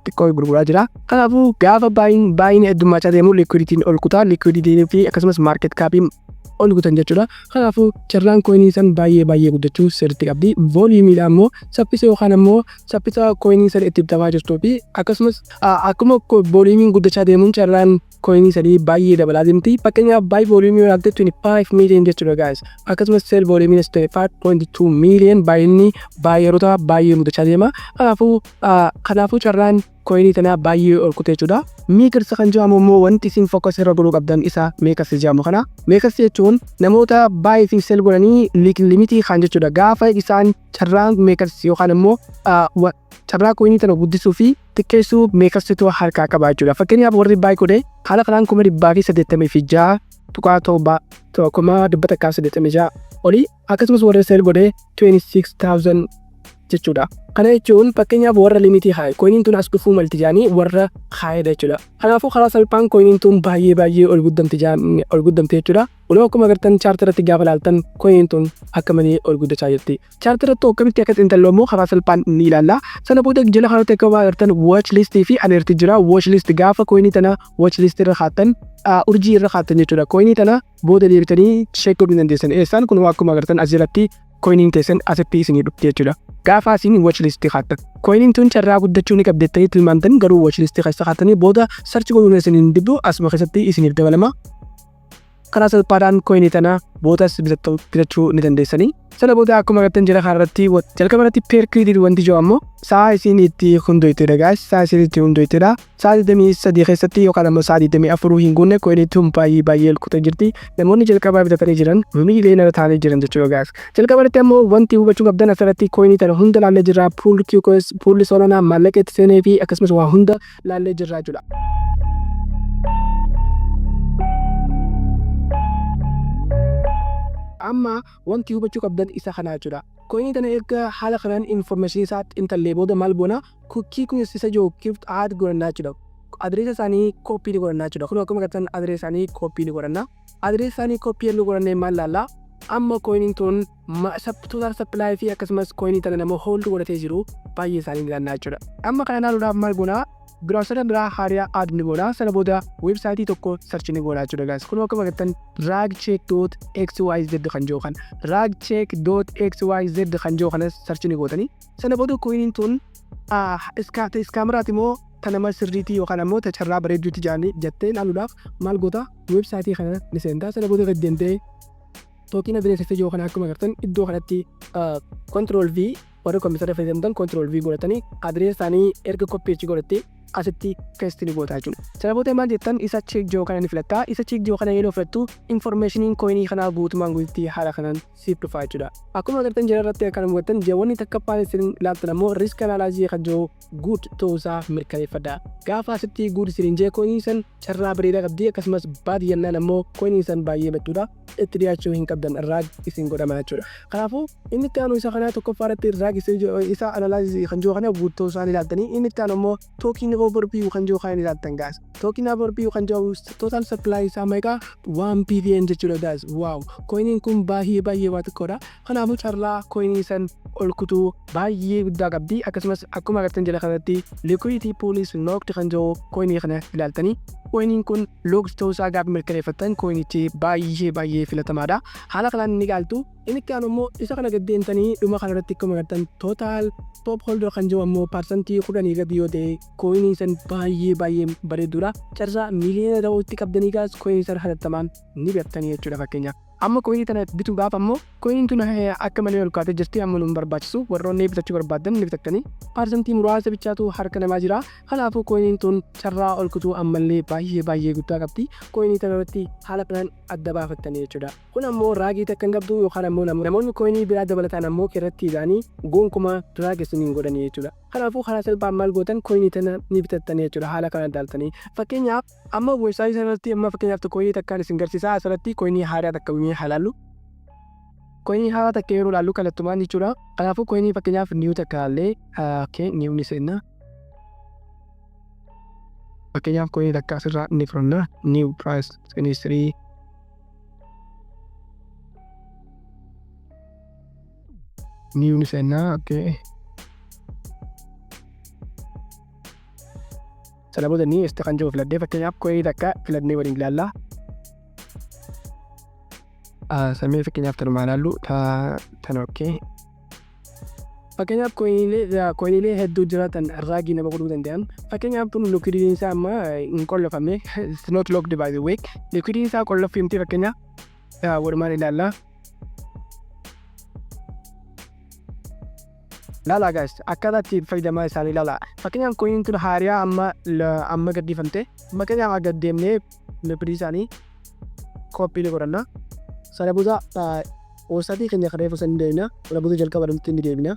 xiqqoo gurguraa jira. Kanaafuu gaafa baay'inni heddummachaa deemu liquidityn ol kutaa, liquidity fi akkasumas market capiin ol kutan jechuudha. Kanaafuu carraan coinii san baay'ee baay'ee guddachuu sirriitti qabdi. Volumeiidha ammoo saffisa yookaan ammoo saffisa coinii san itti bitamaa jirtuu fi akkasumas akkuma volumeiin guddachaa deemuun carraan coinii sadii baay'ee dabalaa deemti. Fakkeenyaaf, buy volume yoo ilaalte 25 million jechuudha, guys. Akkasumas sell volume 25.2 million, baay'inni buyerota baay'ee guddachaa deema. Kanaafuu carraan coinii tanaa baay'ee ol kutee jechuudha. Makers kan jedhamu immoo wanti isin focus irra godhuu qabdan isa makers jedhamu kana. Makers jechuun namoota buy fi sell godhanii limitii kan jechuudha. Gaafa isaan carraan makers yookaan immoo carraa coinii tana guddisuu fi xiqqeessuu makersitu harkaa qaba jechuudha. Fakkeenyaaf, warri buy godhe haala kanaan 186.7, 186,000 olii, akkasumas warri sell godhe 26,000 jechuudha. Kana jechuun fakkeenyaaf warra limitii kaaye, coiniin tun as dhufuu malti jedhanii warra kaayedha jechuudha. Kanaafuu karaa salphaan coiniin tun baay'ee baay'ee ol guddamti, ol guddamte jechuudha. Waluma akkuma agartan chart irratti gaafa ilaaltan coiniin tun akka malee ol guddachaa jirti. Chart irratti akkamitti akka xiinxallu immoo karaa salphaan ni ilaalla. Sana booda jala kanatti akka agartan watch list fi alert jira. Watch list gaafa coinii tana watch list irra kaattan, urjii irra kaattan jechuudha. Coinii tana booda deebitanii check godhuu dandeessan. Eessaan? Kun akkuma agartan as jalatti coiniin teessan asitti isinii dhufti jechuudha. Gaafa asiin watch list kaattan. Coiniin tun carraa guddachuu ni qabdi jettanii tilmaamtan, garuu watch list keessa kaattanii booda search godhuun isiniin dibdu, asuma keessatti isiniif dabalama. Karaa salphaadhaan coinii tana boodas bitachuu ni dandeessanii. Sana booda akkuma agartan jala kanarratti jalqaba irratti per credit wanti jiru ammoo sa'a isiin itti hundoytedha, guys. Sa'a isiin itti hundoytedha. Sa'a 23 keessatti yookaan ammoo sa'a 24 hin guunne coinii tun baay'ee baay'ee ol kutee jirti. Namoonni jalqabaa bitatanii jiran miiliyoonara ta'anii jiran jechuudha, guys. Jalqaba irratti ammoo wanti hubachuu qabdan asirratti coinii tana hunda laallee jirra. Pool QQS, pool Solana, maallaqa itti seenee fi akkasumas waa hunda laallee jirra jechuudha. Amma wanti hubachuu qabdan isa kana jechuudha. Coinii tana erga haala kanaan information isaa xinxallee booda maal goona? Kukkii kun isa jiru gift add godhannaa jechuudha. Addressa isaanii copy ni godhannaa jechuudha. Kun akkuma agartan addressa isaanii copy ni godhanna. Addressa isaanii copy yeroo godhannee maal laallaa? Amma coiniin tun total supply fi akkasumas coinii tana nama hold godhatee jiru baay'ee isaanii ni ilaallaa jechuudha. Amma kana ilaaluudhaaf maal goonaa? Browsera biraa haaraa add ni goona. Sana booda websiteii tokko search ni goona jechuudha, guys. Kun akkuma agartan rugcheck.xyz kan jiru kan rugcheck.xyz kan jiru kanas search ni gootanii, sana booda coiniin tun scammeraati moo ta nama sirriitii yookaan ammoo ta carraa bareedduutti jaanii jettee ilaaluudhaaf maal goota? Websiteii kana ni seentaa. Sana booda gad deemtee token address jiru kana akkuma agartan iddoo kanatti control V, warri kompiitara fayyadamtan control V godhatanii addressa isaanii erga copy achi godhattee asitti paste ni goota jechuudha. Sana booda maal jettan? Isa check jiru kana ni filatta. Isa check jiru kana yeroo filattu informationiin coinii kanaa guutumaan guututti haala kanaan siif dhufa jechuudha. Akkuma agartan jala irratti akka hubattan wanni takkaffaan isin ilaaltan ammoo risk analysis kan jiru good ta'uusaa mirkaneeffadha. Gaafa asitti good isin jee coinii san carraa bareedaa qabdi, akkasumas bad jennaan ammoo coinii san baay'ee badduudha. Itti dhiyaachuu hin qabdan, rug isin godhama jechuudha. Kanaafuu inni itti aanu isa kanaa tokkoffaa irratti rug isa analysis kan jiru kana good ta'uusaa ni ilaaltanii, inni itti aanu ammoo token overview kan jiru kan ilaaltan, guys. Token overview kan jiru total supply isaa meeqa? 1 billion jechuudha, guys. Wow, coiniin kun baay'ee baay'ee waa xiqqoodha. Kanaafuu carraa coinii san ol kutuu baay'ee guddaa qabdi. Akkasumas akkuma agartan jala kanatti liquidity pool is locked kan jiru coinii kana ilaaltanii, coiniin kun locked ta'uusaa gaafa mirkaneeffattan coinichi baay'ee baay'ee filatamaadha. Haala kanaan ni ilaaltu. Inni itti aanu immoo isa kana gad deemtanii dhuma kanarratti akkuma agartan total top holder kan jiru ammoo 10% gadi yoo ta'e coinii san baay'ee baay'ee bareedduudha. Carraa miiliyoona ta'uutti qabdanii gaas coinii san hatattamaan ni beektanii jechuudha fakkeenyaaf. Amma coinii tana bituudhaaf ammoo coiniin tun akka malee ol kaatee jirti, amma nu barbaachisu. Warroonni bitachuu barbaadan ni bitattanii, percentii muraasa bichaatu harka namaa jira. Kanaafuu coiniin tun carraa ol kutuu ammallee baay'ee baay'ee guddaa qabdi. Coinii tana irratti haala kanaan adda baafattanii jechuudha. Kun ammoo rugii takka hin qabdu yookaan ammoo namoonni coinii biraa dabalataan ammoo irratti hidhaanii gonkumaa rug isiniin godhanii jechuudha. Kanaafuu karaa salphaan maal gootan? Coinii tana ni bitattanii jechuudha haala kanaan ilaaltanii. Fakkeenyaaf amma websiteii sanarratti amma fakkeenyaaf coinii takkaan isin garsiisaa, asirratti coinii haaraa takka uumee haa. Coinii haaraa takka yeroo ilaallu kallattumaan jechuudha. Kanaafuu coinii fakkeenyaaf new takka ilaallee, okay, new ni seenna. Fakkeenyaaf coinii takka asirraa ni fudhanna, new price 23. New ni seenna, okay. Sana booda ni este kan jiru filadhee fakkeenyaaf coinii takka filannee waliin ilaalla. Samii fakkeenyaaf tanumaa ilaallu tana, okay. Fakkeenyaaf, coiniilee hedduu jiraatan rugii nama godhuu danda'an. Fakkeenyaaf, tun liquidityn isaa amma hin qollofamne. It's not locked, by the way. Liquidityn isaa qollofimti. Fakkeenyaaf, walumaan ilaallaa. Laalaa guys, akkaataa itti fayyadamaa isaanii ilaalaa. Fakkeenyaaf, coiniin tun haariyaa amma gaddifamte. Fakkeenyaaf, gad deemnee liquidity isaanii copy ni godhanna. Sana booda websiteii keenya kan reefu san ni deemna. Sana booda jalqaba dhumti ni deemna.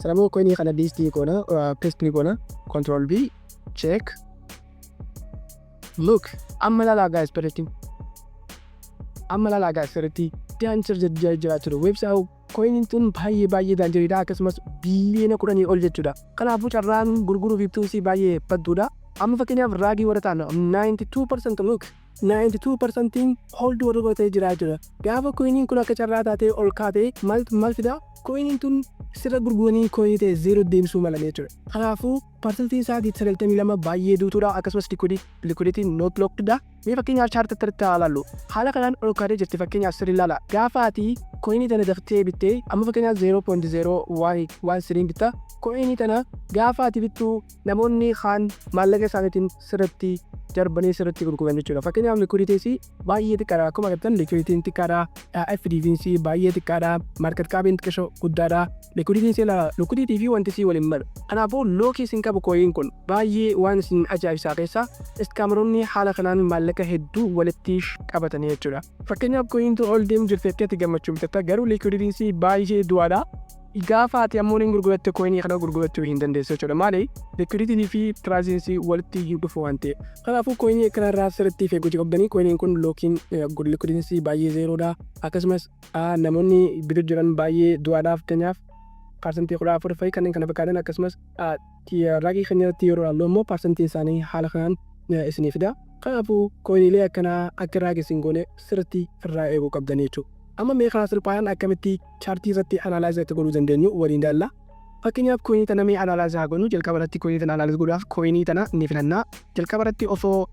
Sana booda coinii kana listii goona, paste ni goona. Control V, check. Look, amma ilaalaa guys sirriitti. Amma ilaalaa guys sirriitti. Danger jira ture. Website coiniin tun baay'ee baay'ee dangeriidha, akkasumas biliyoona 10 ol jechuudha. Kanaafuu carraan gurguruu fi bituusii baay'ee badduudha. Amma fakkeenyaaf, rugii warra ta'an 92%, look, 92% hold warra godhatee jira jechuudha. Gaafa coiniin kun akka carraa taatee ol kaatee maal maal fidaa? Coiniin tun sirra gurguranii coinii ta'e zero deebisuu malan jechuudha. Kanaafuu percentiin isaatii 92 baay'ee duutuudha, akkasumas liquidity not lockedha. Mee fakkeenyaaf, chartii irratti haa ilaallu. Haala kanaan ol kaatee jirti, fakkeenyaaf sirri ilaala. Gaafa ati coinii tana daftee bittee, amma fakkeenyaaf 0.013 bitta. Coinii tana gaafa ati bittu namoonni kaan maallaqa isaaniitiin sirriitti darbanii sirriitti gurguran jechuudha. Fakkeenyaaf, liquiditys baay'ee xiqqaadha. Akkuma agartan liquidityn xiqqaadha. FDVs baay'ee xiqqaadha. Market capiin xiqqishoo guddaadha. Liquidityn liquidity fi wanti sii waliin malu. Kanaafuu lockii isin qabu coiniin kun baay'ee waan isin ajaa'ibsaa keessaa scammeroonni haala kanaan maallaqa hedduu walitti qabatanii jechuudha. Fakkeenyaaf, coiniin tun ol deemu jirti jettee gammachuu bitatta, garuu liquidityn baay'ee du'aadha. Gaafa ati ammoo ni gurguratte, coinii kana gurgurachuu hin dandeessu jechuudha. Maali? Liquidity fi priceinsii walitti hin dhufu waan ta'eef. Kanaafuu coinii kanarraa sirriitti eeggachuu qabdanii. Coiniin kun lockiin liquidityn baay'ee zerodha. Akkasumas namoonni bitu jiran baay'ee du'aadhaaf, fakkeenyaaf 14% fa'i kanneen kana fakkaatan. Akkasumas rugii keenya irratti yeroo ilaallu immoo percentiin isaanii haala kanaan isinii fida. Kanaafuu coiniilee akkanaa akka rug isin goone sirriitti irraa eeguu qabdanii jechuudha. Amma mee karaa salphaan akkamitti chartii irratti analyze itti godhuu dandeenyu waliin ilaalla. Fakkeenyaaf, coinii tana mee analyze haa goonu. Jalqaba irratti coinii tana analyze godhuudhaaf coinii tana ni filanna. Jalqaba irratti osoo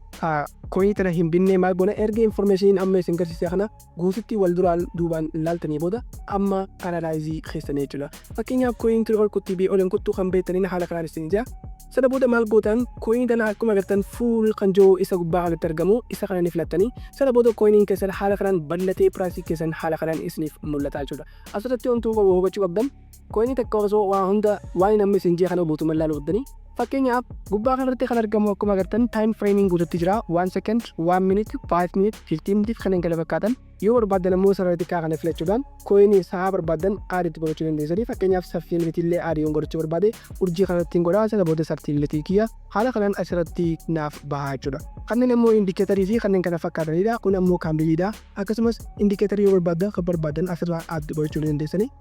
coinii tana hin binne maal goona? Erga informationiin amma isin garsiise kana guututti wal duraan duubaan ilaaltanii booda amma analyzeii keessanii jechuudha. Fakkeenyaaf, coiniin tun ol kuttii fi ol hin kuttuu kan beektaniin haala kanaan isin jira. Sana booda maal gootan? Coinii tana akkuma agartan full kan jiru isa gubbaa kanatti argamu isa kana ni filattanii, sana booda coiniin keessan haala kanaan bal'atee priceii keessan haala kanaan isiniif mul'ata jechuudha. Asirratti wanti hubachuu qabdan, coinii takka osoo waa hunda waan namni isin jee kana guutummaa ilaaluu qabdanii. Fakkeenyaaf, gubbaa kanarratti kan argamu akkuma agartan time framing guututti jira: 1 second, 1 minute, 5 minute, 15 minute kanneen kana fakkaatan. Yoo barbaaddan ammoo sarara xiqqaa kana filachuudhaan coinii isaa barbaaddan add itti godhachuu dandeessanii. Fakkeenyaaf, 30 minuteillee add yoon godhachuu barbaade urjii kanatti hin godhaa, sana booda 30 minuteii kiyya haala kanaan asirratti naaf bahaa jechuudha. Kanneen ammoo indicatorii fi kanneen kana fakkaatanidha. Kun ammoo candleiidha. Akkasumas indicatorii yoo barbaaddan kan barbaaddan asirraa add godhachuu dandeessanii.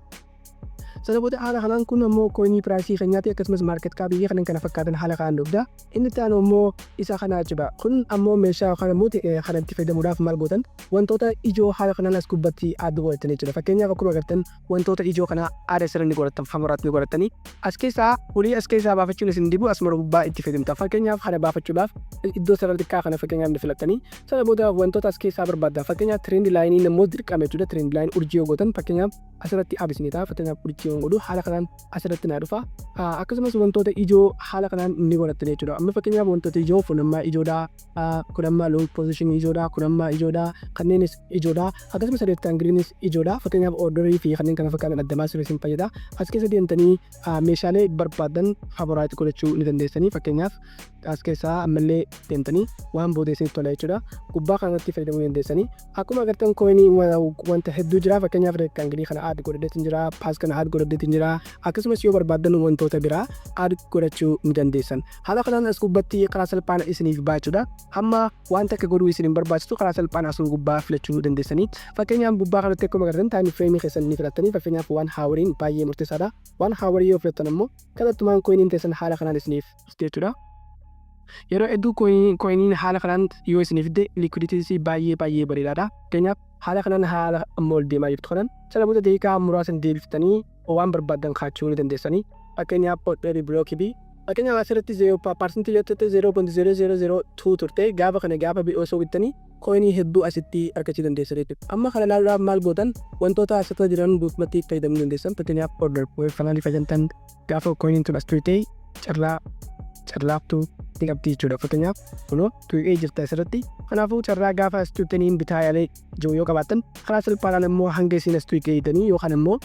Sana booda haala kanaan kun ammoo coinii priceii keenyaati, akkasumas market capii kanneen kana fakkaatan haala kanaan dhufda. Inni itti aanu ammoo isa kana jechuudha. Kun ammoo meeshaa yookaan ammoo kana itti fayyadamuudhaaf maal gootan? Wantoota ijoo haala kanaan as gubbatti add godhatan jechuudha. Fakkeenyaaf, akkuma agartan wantoota ijoo kana aada sirrii ni godhatan, famaraatti ni godhatanii as keessaa hulii as keessaa baafachuun isin dibu asuma gubbaa itti fayyadamta. Fakkeenyaaf, kana baafachuudhaaf iddoo sarara xiqqaa kana fakkeenyaaf ni filattanii, sana booda wantoota as keessaa barbaaddan, fakkeenyaaf trend lineii immoo dirqama jechuudha. Trend line urjii yoo gootan, fakkeenyaaf asirratti abisni ta'a. Fakkeenyaaf, urjii yoo godhu haala kanaan asirratti naa dhufa. Akkasumas wantoota ijoo haala kanaan ni godhattan jechuudha. Amma fakkeenyaaf, wantoota ijoo kun amma ijoodha, kun amma long position ijoodha, kun amma ijoodha, kanneenis ijoodha, akkasumas rectangleiinis ijoodha. Fakkeenyaaf, orderii fi kanneen kana fakkaatan adda baasuuf isin fayyada. As keessa deemtanii meeshaalee barbaadan favorite godhachuu ni dandeessanii. Fakkeenyaaf, as keessaa ammallee deemtanii waan booda isinitti tola jechuudha. Gubbaa kanatti fayyadamuu dandeessanii. Akkuma agartan coinii wanta hedduu jira. Fakkeenyaaf, rectangleii kana add godhadheetiin jira, path kana add godhadheetiin jira. Akkasumas yoo barbaadan wantoota biraa add godhachuu ni dandeessan. Haala kanaan as gubbatti karaa salphaan isiniif baachuudha. Hamma wanta akka godhuu isin hin barbaachisu, karaa salphaan asuma gubbaa filachuu dandeessanii. Fakkeenyaaf, gubbaa kanatti akkuma agartan time frameii keessan ni filattanii. Fakkeenyaaf, 1 houriin baay'ee murteessaadha. 1 hourii yoo filattan ammoo kallattumaan coiniin teessan haala kanaan isiniif jechuudha. Yeroo hedduu coiniin haala kanaan yoo isiniif fidde liquiditys baay'ee baay'ee bareedaadha. Fakkeenyaaf, haala kanaan haala amma ol deemaa jirtu kanaan sana booda daqiiqaa muraasa deebiftanii waan barbaaddan kaachuu ni dandeessanii. Fakkeenyaaf, order blockii fi Fakkeenyaaf asirratti percentii jettee 0.0002 turte, gaafa kana gaafa osoo bittanii coinii hedduu asitti argachuu dandeessan jechuudha. Amma kana ilaaluudhaaf maal gootan? Wantoota asirra jiran guutummaatti fayyadamuu dandeessan. Fakkeenyaaf order kanaan fayyadamtan gaafa coiniin tun as turte carraa carraaftuu ni qabdi jechuudha. Fakkeenyaaf kunoo tuqee jirta asirratti. Kanaafuu carraa gaafa as turtaniin bitaa yaalee jiru yoo qabaattan, karaa salphaadhaan immoo hanga isin as tuqeetanii yookaan immoo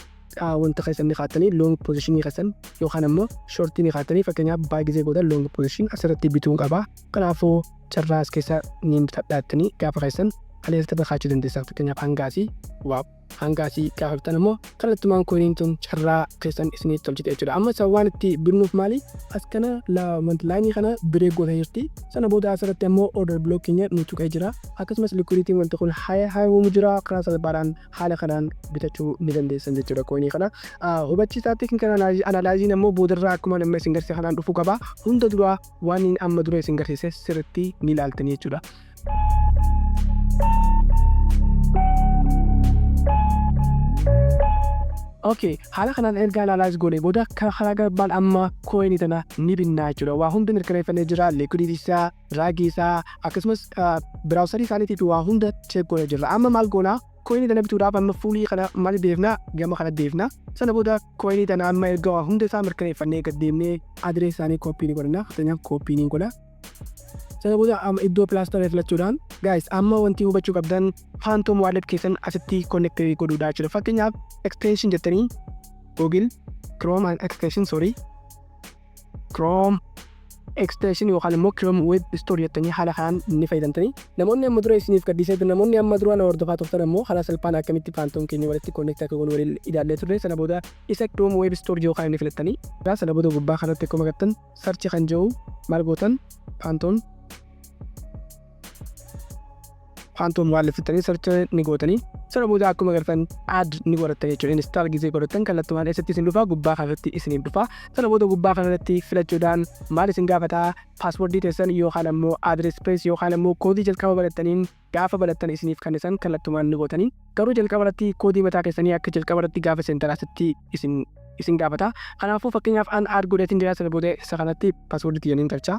wanta keessan ni kaa'attanii long positionii keessan yookaan immoo shortii ni kaa'attanii, fakkeenyaaf baay'ee gootan long position asirratti bituun qaba. Kanaafuu carraa as keessa ni bitadhaattanii gaafa keessan aleelta kaa'achuu dandeessan. Fakkeenyaaf hangaasii, wow, hangaasii gaafa bitan immoo kallattumaan coiniin tun carraa keessan isinii tolchite jechuudha. Amma isa waan itti binnuuf maali? As kana lineii kana break gootee jirti. Sana booda asirratti ammoo order block keenya nu tuqee jira. Akkasumas liquidity wanti kun high high uumuu jira. Karaa salphaadhaan haala kanaan bitachuu ni dandeessan jechuudha coinii kana. Hubachiisaa technical analysiin ammoo boodarraa akkuma nama isin garsiise kanaan dhufuu qaba. Hunda duraa waan inni amma dura isin garsiise sirriitti ni ilaaltanii jechuudha. Okay, haala kanaan erga analyze goonee booda karaa garbaan amma coinii tana ni binnaa jechuudha. Waa hunda mirkaneeffannee jira. Liquidity isaa, RAGii isaa, akkasumas browserii isaaniitii fi waa hunda check goonee jirra. Amma maal goonaa? Coinii tana bituudhaaf amma fuulii kana maal deefna? Gama kana deefna. Sana booda coinii tana amma erga waa hunda isaa mirkaneeffannee gad deemnee address isaanii copy ni godhanna. Fakkeenyaaf copy ni godha. Sana booda amma iddoo Play Store filachuudhaan, guys, amma wanti hubachuu qabdan Phantom Wallet keessan asitti connect godhuudha jechuudha. Fakkeenyaaf extension jettanii Google Chrome extension, sorry, Chrome extension yookaan immoo Chrome Web Store jettanii haala kanaan ni fayyadamtanii. Namoonni amma dura isiniif gaddisee, namoonni amma dura na hordofaa turtan immoo haala salphaan akkamitti Phantom keenya walitti connect akka goonu waliin ilaallee turre. Sana booda isa Chrome Web Store yookaan inni filattanii, sana booda gubbaa kanatti akkuma agartan search kan jiru maal gootan? Phantom Wallet filattanii search ni gootanii. Sana booda akkuma agartan add ni godhattan jechuudha. Install gizee godhattan kallattumaan eessatti isin dhufa? Gubbaa kanatti isiniif dhufa. Sana booda gubbaa kanatti filachuudhaan maal isin gaafataa? Passwordii teessan yookaan ammoo address space yookaan ammoo koodii jalqaba barattaniin gaafa barattan isiniif kan isan kallattumaan ni gootanii. Garuu jalqaba irratti koodii mataa keessanii akka jalqaba irratti gaafa seentan asitti isin gaafata. Kanaafuu fakkeenyaaf an add godhatiin jira. Sana booda isa kanatti passwordii tiyyaniin galchaa.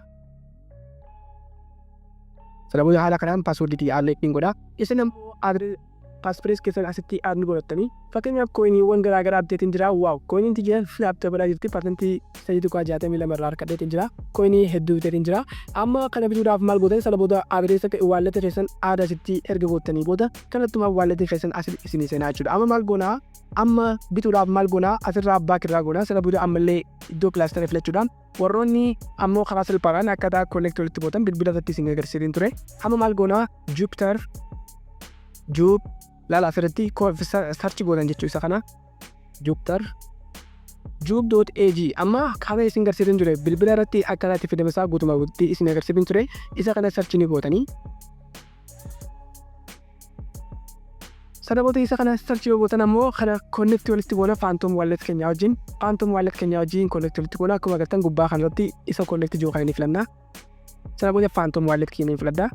Sana booda haala kanaan passwordii tiyya add ittiin godha. Isin ammoo address passphrase keessan asitti add ni godhattanii. Fakkeenyaaf coiniiwwan garaa garaa updateiin jira. Wow, coiniin tiyya filaaf dabalaa jirti. 62.62% irraa harkadheetiin jira. Coinii hedduu biteetiin jira. Amma kana bituudhaaf maal gootan? Sana booda addressa walleta keessan add asitti erga gootanii booda kallattumaan walletii keessan asitti isinii seenaa jechuudha. Amma maal goonaa? Amma bituudhaaf maal goonaa? Asirraa back irraa goonaa. Sana booda ammallee iddoo Play Store filachuudhaan warroonni ammoo karaa salphaadhaan akkaataa connect walitti gootan bilbila irratti isin agarsiisin ture. Amma maal goonaa? Jupiter Jup laala, asirratti search gootan jechuu isa kana Jupiter jup.ag. Amma kana isin agarsiisin ture, bilbila irratti akkaataa itti fayyadama isaa guutumaa guututti isin agarsiisin ture. Isa kana search ni gootanii. Sana booda isa kana search yoo gootan ammoo kana connect walitti goona Phantom Wallet keenya wajjin. Phantom Wallet keenya wajjin connect walitti goona. Akkuma agartan gubbaa kanarratti isa connect jiru kan inni filanna. Sana booda Phantom Wallet keenya ni filadha.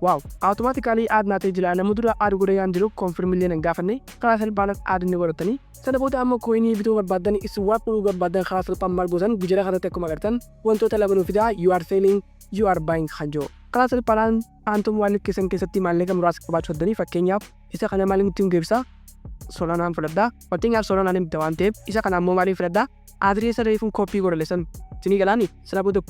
Wow, automatically add naatee jira. Nama dura add godhee yaan jiru confirm illee nan gaafanne. Karaa salphaan add ni godhatanii. Sana booda amma coinii bituu barbaadan, swap godhuu barbaadan, karaa salphaan maal gootan? Gujara kanatti akkuma agartan wantoota lama nuuf fidaa, you are selling, you are buying kan jiru. Karaa salphaadhaan Phantom Wallet keessan keessatti maallaqa muraasa qabaachuu dandanii. Fakkeenyaaf isa kana maaliin ittiin geebisa? Solanaan filadhaa. Fakkeenyaaf Solanaan hin bita waan ta'eef isa kana ammoo maaliin filadhaa? Addressa reefuun copy godhale san isinii galaani. Sana booda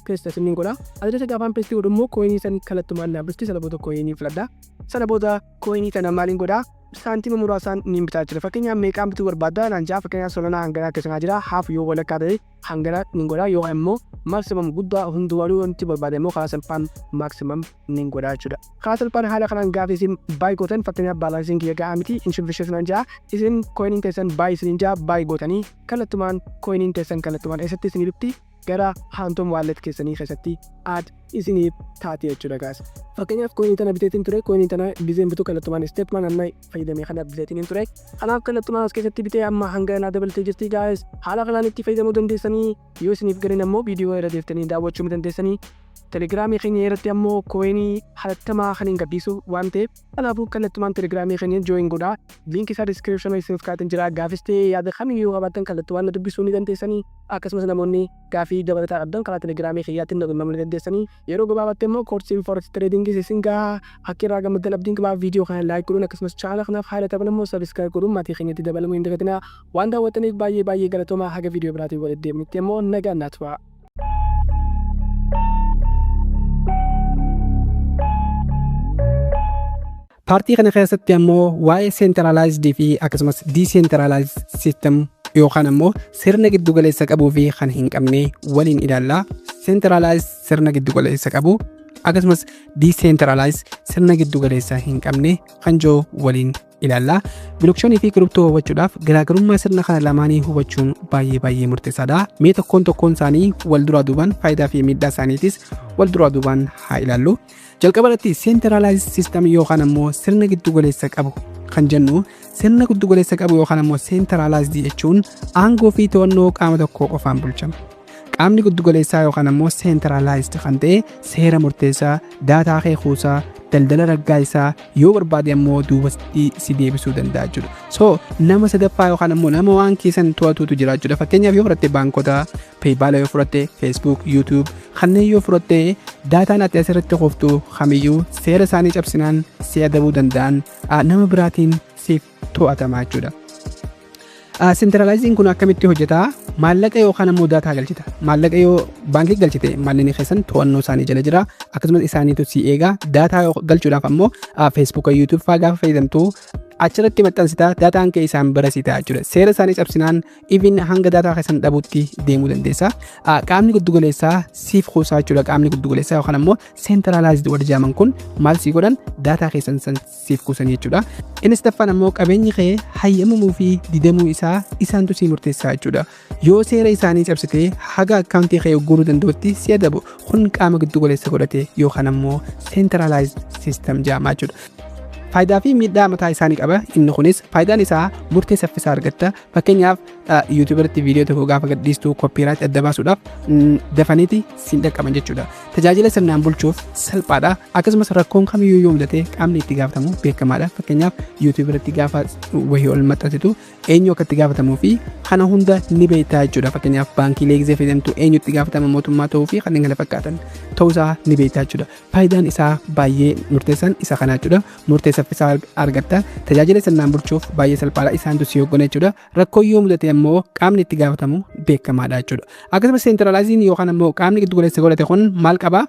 paste isiniin godha. Addressa gaafaan paste godhu immoo coinii san kallattumaan naaf. Sana booda coinii filadha. Sana booda coinii kana maaliin godhaa? Saantima muraasaan niin bitaa jira. Fakkeenyaaf meeqaan bituu barbaadda naan jaa. Fakkeenyaaf Solanaa hanganaa akkasuma jira. Haaf yoo walakkaa ta'e hangana niin godha, yoo immoo maximum guddaa hundumaa wanti barbaade immoo karaa salphaan maximum niin godha jechuudha. Karaa salphaan haala kanaan gaafa isin buy gootan, fakkeenyaaf balanceiin kiyya gahaa miti, insufficient naan jaa. Isin coiniin keessan buy isiniin jaa, buy gootanii kallattumaan coiniin keessan kallattumaan eessatti isinii dhufti? Gara Phantom Wallet keessanii keessatti add isiniif taate jechuudha, guys. Fakkeenyaaf coinii tana biteetiin ture. Coinii tana gizeen bituu kallattumaan step man amma fayyadamee kana biteetiin ture. Kanaaf kallattumaan as keessatti bitee amma hanga naa dabaltee jirti, guys. Haala kanaan itti fayyadamuu dandeessanii. Yoo isiniif galin ammoo viidiyoo irra deeftanii daawwachuu dandeessanii. Telegiraamii keenya irratti ammoo coinii hatattamaa kan hin gadhiisu waan ta'eef, kanaafuu kallattumaan telegiraamii keenya join godhaa. Linkii isaa descriptionii isiniif kaa'atiin jira. Gaafis ta'ee yaada kamiyyuu qabaattan kallattumaan na dubbisuu ni dandeessanii. Akkasumas namoonni gaafii dabalataa qabdan karaa telegiraamii kiyyaatiin na qunnamuu ni dandeessanii. Yeroo gabaabaatti immoo koorsiin forex tradingis isin gahaa. Akka irraa gammaddan abdiin qabaa. Viidiyoo kana like godhuun, akkasumas channel kanaaf haala taphan immoo subscribe godhuun maatii keenyatti dabalamuu hin dagatinaa. Waan daawwattaniif baay'ee baay'ee galatoomaa. Haga viidiyoo biraatiin walitti deemnutti immoo nagaan naa turaa. Partii kana keessatti ammoo waa'ee centralized fi akkasumas decentralized system yookaan ammoo sirna giddugaleessa qabuu fi kan hin qabne waliin ilaalla. Centralized sirna giddugaleessa qabu, akkasumas decentralized sirna giddugaleessa hin qabne kan jiru waliin ilaalla. Blockchainii fi crypto hubachuudhaaf garaagarummaa sirna kana lamaanii hubachuun baay'ee baay'ee murteessaadha. Mee tokkoon tokkoon isaanii wal duraa duubaan faayidaa fi miidhaa isaaniitis wal duraa duubaan haa ilaallu. Jalqaba irratti centralized system yookaan ammoo sirna giddugaleessa qabu kan jennu, sirna giddugaleessa qabu yookaan ammoo centralized jechuun aangoo fi to'annoo qaama tokko qofaan bulchama. Qaamni giddugaleessaa yookaan ammoo centralized kan ta'e seera murteessaa, daataa kee kuusaa, daldala raggaa isaa, yoo barbaade ammoo duubatti si deebisuu danda'a jechuudha. So nama sadaffaa yookaan ammoo nama waan keessan to'atutu jira jechuudha. Fakkeenyaaf yoo fudhatte baankota, PayPal yoo fudhatte, Facebook, YouTube kanneen yoo fudhatte, daataan ati asirratti qoftu kamiyyuu seera isaanii cabsinaan si adabuu danda'an, nama biraatiin siif to'atama jechuudha. Centraliziin kun akkamitti hojjeta? Maallaqa yookaan ammoo daataa galchita. Maallaqa yoo baankii galchite, maallaqni keessan to'annoo isaanii jala jira. Akkasumas isaaniitu si eega. Daataa galchuudhaaf ammoo Facebook, YouTube fa'aa gaafa fayyadamtu achirratti maxxansita, daataan kee isaan bira si ta'a jechuudha. Seera isaanii cabsinaan even hanga daataa keessan dhabuutti deemuu dandeessa. Qaamni giddugaleessaa siif kuusaa jechuudha. Qaamni giddugaleessaa yookaan ammoo centralized warri jedhaman kun maal sii godhan? Daataa keessan san siif kuusan jechuudha. Inni sadaffaan ammoo qabeenyi kee hayyamamuu fi didamuu isaa isaantu sii murteessaa jechuudha. Yoo seera isaanii cabsitee haga akkaawuntii kee guuruu danda'utti si adabu. Kun qaama giddugaleessa godhate yookaan ammoo centralized system jedhama jechuudha. Faayidaa fi miidhaa mataa isaanii qaba. Inni kunis faayidaan isaa murtee saffisaa argatta. Fakkeenyaaf YouTube irratti viidiyoo tokko gaafa gadhiistu copyright adda baasuudhaaf dafaniiti siin dhaqqaban jechuudha. Tajaajila sirnaan bulchuuf salphaadha. Akkasumas rakkoon kamiyyuu yoo mudate qaamni itti gaafatamu beekamaadha. Fakkeenyaaf YouTube irratti gaafa wahii ol maxxansitu eenyu akka itti gaafatamuu fi kana hunda ni beektaa jechuudha. Fakkeenyaaf baankiilee gisee fayyadamtu eenyu itti gaafatama, mootummaa ta'uu fi kanneen kana fakkaatan ta'uusaa ni beektaa jechuudha. Faayidaan isaa baay'ee murteessan isa kana jechuudha. Murtee saffisaa argatta. Tajaajila sirnaan bulchuuf baay'ee salphaadha. Isaantu si hoggana jechuudha. Rakkoo yoo mudate ammoo qaamni itti gaafatamu beekamaadha jechuudha. Akkasumas centraliziin yookaan ammoo qaamni giddu galeessa godhate kun maal qaba?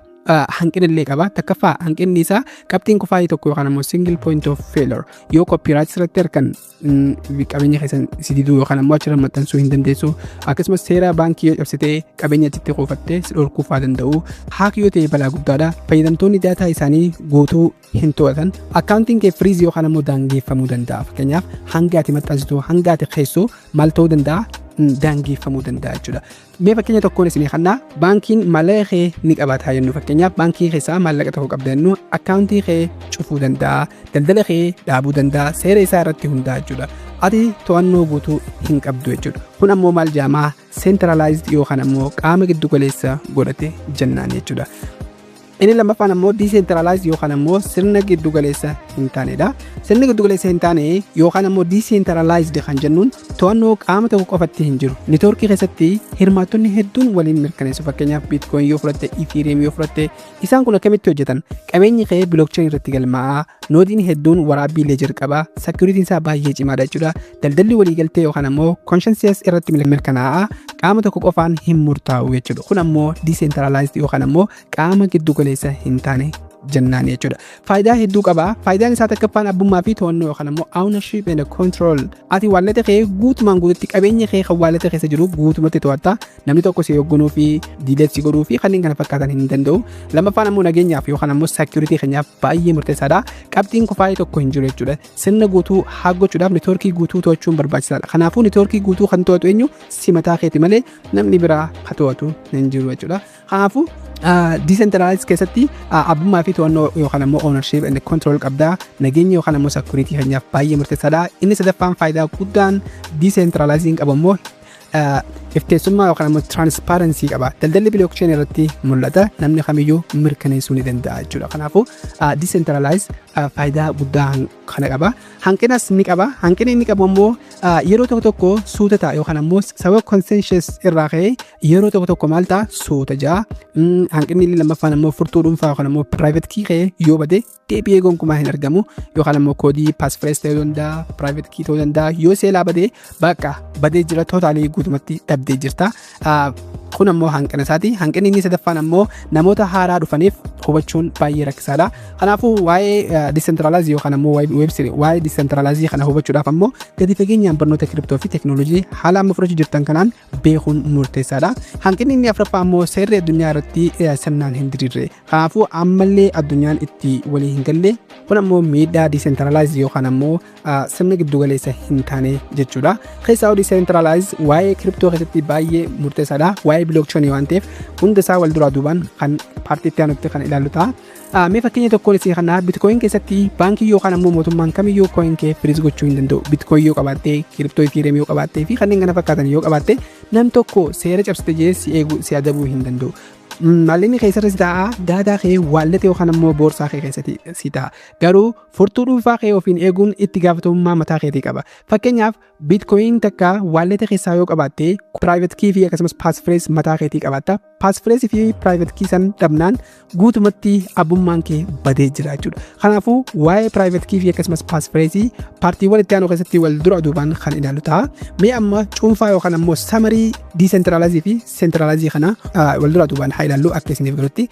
Hanqina illee qaba. Takkaffaa, hanqinni isaa qabxiin kufaayii tokko yookaan ammoo single point of failure yoo copyright irratti harkan qabeenya keessan si diduu yookaan ammoo achirra maxxansuu hin dandeessu. Akkasumas seera baankii yoo cabsitee qabeenya achitti kuufattee si dhorkuu fa'aa danda'u. Hack yoo ta'e balaa guddaadha. Fayyadamtoonni daataa isaanii guutuu hin to'atan. Akkaawuntiin kee freeze yookaan ammoo daangeffamuu danda'a. Fakkeenyaaf hanga ati maxxansitu, hanga ati keessu maal ta'uu danda'a? Daangeffamuu danda'a jechuudha. Mee fakkeenya tokkoon isinii kannaa. Baankiin maallaqa kee ni qabaata jennu. Fakkeenyaaf baankii keessaa maallaqa tokko qabda jennu, akkaawuntii kee cufuu danda'a, daldala kee dhaabuu danda'a, seera isaa irratti hundaa'a jechuudha. Ati to'annoo guutuu hin qabdu jechuudha. Kun ammoo maal jedhamaa? Centralized yookaan ammoo qaama giddu galeessa godhate jennaan jechuudha. Inni lammaffaan ammoo decentralized yookaan ammoo sirna giddu galeessa hin taanedha. Sirni giddu galeessa hin taane yookaan ammoo decentralized kan jennuun to'annoo qaama tokko qofatti hin jiru. Networkii keessatti hirmaattonni hedduun waliin mirkaneessu. Fakkeenyaaf Bitcoin yoo fudhatte, Ethereum yoo fudhatte, isaan kun akkamitti hojjetan? Qabeenyi kee blockchain irratti galmaa'a. Nodeiin hedduun waraabbii ledger qaba. Securityn isaa baay'ee cimaadha jechuudha. Daldalli waliigaltee yookaan ammoo consensus irratti mirkanaa'a. Qaama tokko qofaan hin murtaa'u jechuudha. Kun ammoo decentralized yookaan ammoo qaama giddu galeessa hin taane jennaan jechuudha. Faayidaa hedduu qaba. Faayidaan isaa takkaffaan abbummaa fi to'annoo yookaan ammoo ownership and control. Ati walleta kee guutumaan guututti, qabeenya kee kan walleta keessa jiru guutumatti to'atta. Namni tokko si hoogganuu fi delete si godhuu fi kanneen kana fakkaatan hin danda'u. Lammaffaan ammoo nageenyaaf yookaan ammoo security keenyaaf baay'ee murteessaadha. Qabxiin kufaayii tokko hin jiru jechuudha. Sirna guutuu hack gochuudhaaf networkii guutuu to'achuun barbaachisaadha. Kanaafuu networkii guutuu kan to'atu eenyu? Si mataa keeti malee namni biraa kan to'atu hin jiru jechuudha. Kanaafuu decentralized keessatti abbummaa fi to'annoo yookaan ammoo ownership and control qabdaa. Nageenya yookaan ammoo security keenyaaf baay'ee murteessaadha. Inni sadaffaan faayidaa guddaan decentralizing qabu ammoo Ifteessummaa yookaan ammoo transparency qaba. Daldalli blockchain irratti mul'ata. Namni kamiyyuu mirkaneessuu ni danda'a jechuudha. Kanaafuu decentralize faayidaa guddaa kana qaba. Hanqinas ni qaba. Hanqinni inni qabu ammoo yeroo tokko tokko suuta ta'a yookaan ammoo sababa consensus irraa ka'ee yeroo tokko tokko maal ta'a, suuta ja'a. Hanqinni inni lammaffaan ammoo furtuu dhuunfaa yookaan ammoo private key ka'ee yoo bade deebi'ee gonkumaa hin argamu, yookaan ammoo koodii passphrase ta'uu danda'a, private key ta'uu danda'a, yoo seelaa badee bakka badee jira, totally guutumatti dhabdee jirta. Kun ammoo hanqina isaati. Hanqinni inni sadaffaan ammoo namoota haaraa dhufaniif hubachuun baay'ee rakkisaadha. Kanaafuu waa'ee decentralize yookaan ammoo waa'ee decentralize kana hubachuudhaaf ammoo gadi fageenyaan barnoota crypto fi teekinooloojii haala amma fudhachuu jirtan kanaan beekuun murteessaadha. Hanqinni inni afuraffaa ammoo seerri addunyaa irratti sirnaan hin diriirre. Kanaafuu ammallee addunyaan itti walii hin galle. Kun ammoo miidhaa decentralize yookaan ammoo sirna giddugaleessa hin taane jechuudha. Keessaa decentralize waa'ee crypto keessatti baay'ee murteessaadha. Waa'ee blockchain waan ta'eef hunda isaa wal duraa duubaan kan part itti aanutti kan ilaallu ta'a. Mee fakkeenya tokkoon isii kana: Bitcoin keessatti baankii yookaan ammoo mootummaan kamiyyuu coin kee freeze gochuu hin danda'u. Bitcoin yoo qabaatte, crypto Ethereum yoo qabaatte fi kanneen kana fakkaatan yoo qabaatte, nam tokko seera cabsite jee si eeguu, si adabuu hin danda'u. Maallaqni keessarra si taa'a, data kee wallet yookaan ammoo boorsaa kee keessatti si taa'a. Garuu furtuu dhuunfaa kee ofiin eeguun itti gaafatamummaa mataa keetii qaba. Fakkeenyaaf, Bitcoin takka wallet keessaa yoo qabaatte, private key fi akkasumas passphrase mataa keetii qabaatta. Passphrase fi private key san dhabnaan guutumatti abbummaan kee badee jira jechuudha. Kanaafuu waa'ee private key fi akkasumas passphrase partiiwwan itti aanu keessatti wal dura duubaan kan ilaallu ta'a. Mee amma cuunfaa yookaan ammoo summary decentralize fi centralize kana wal dura duubaan haa ilaallu akka isiniif galutti.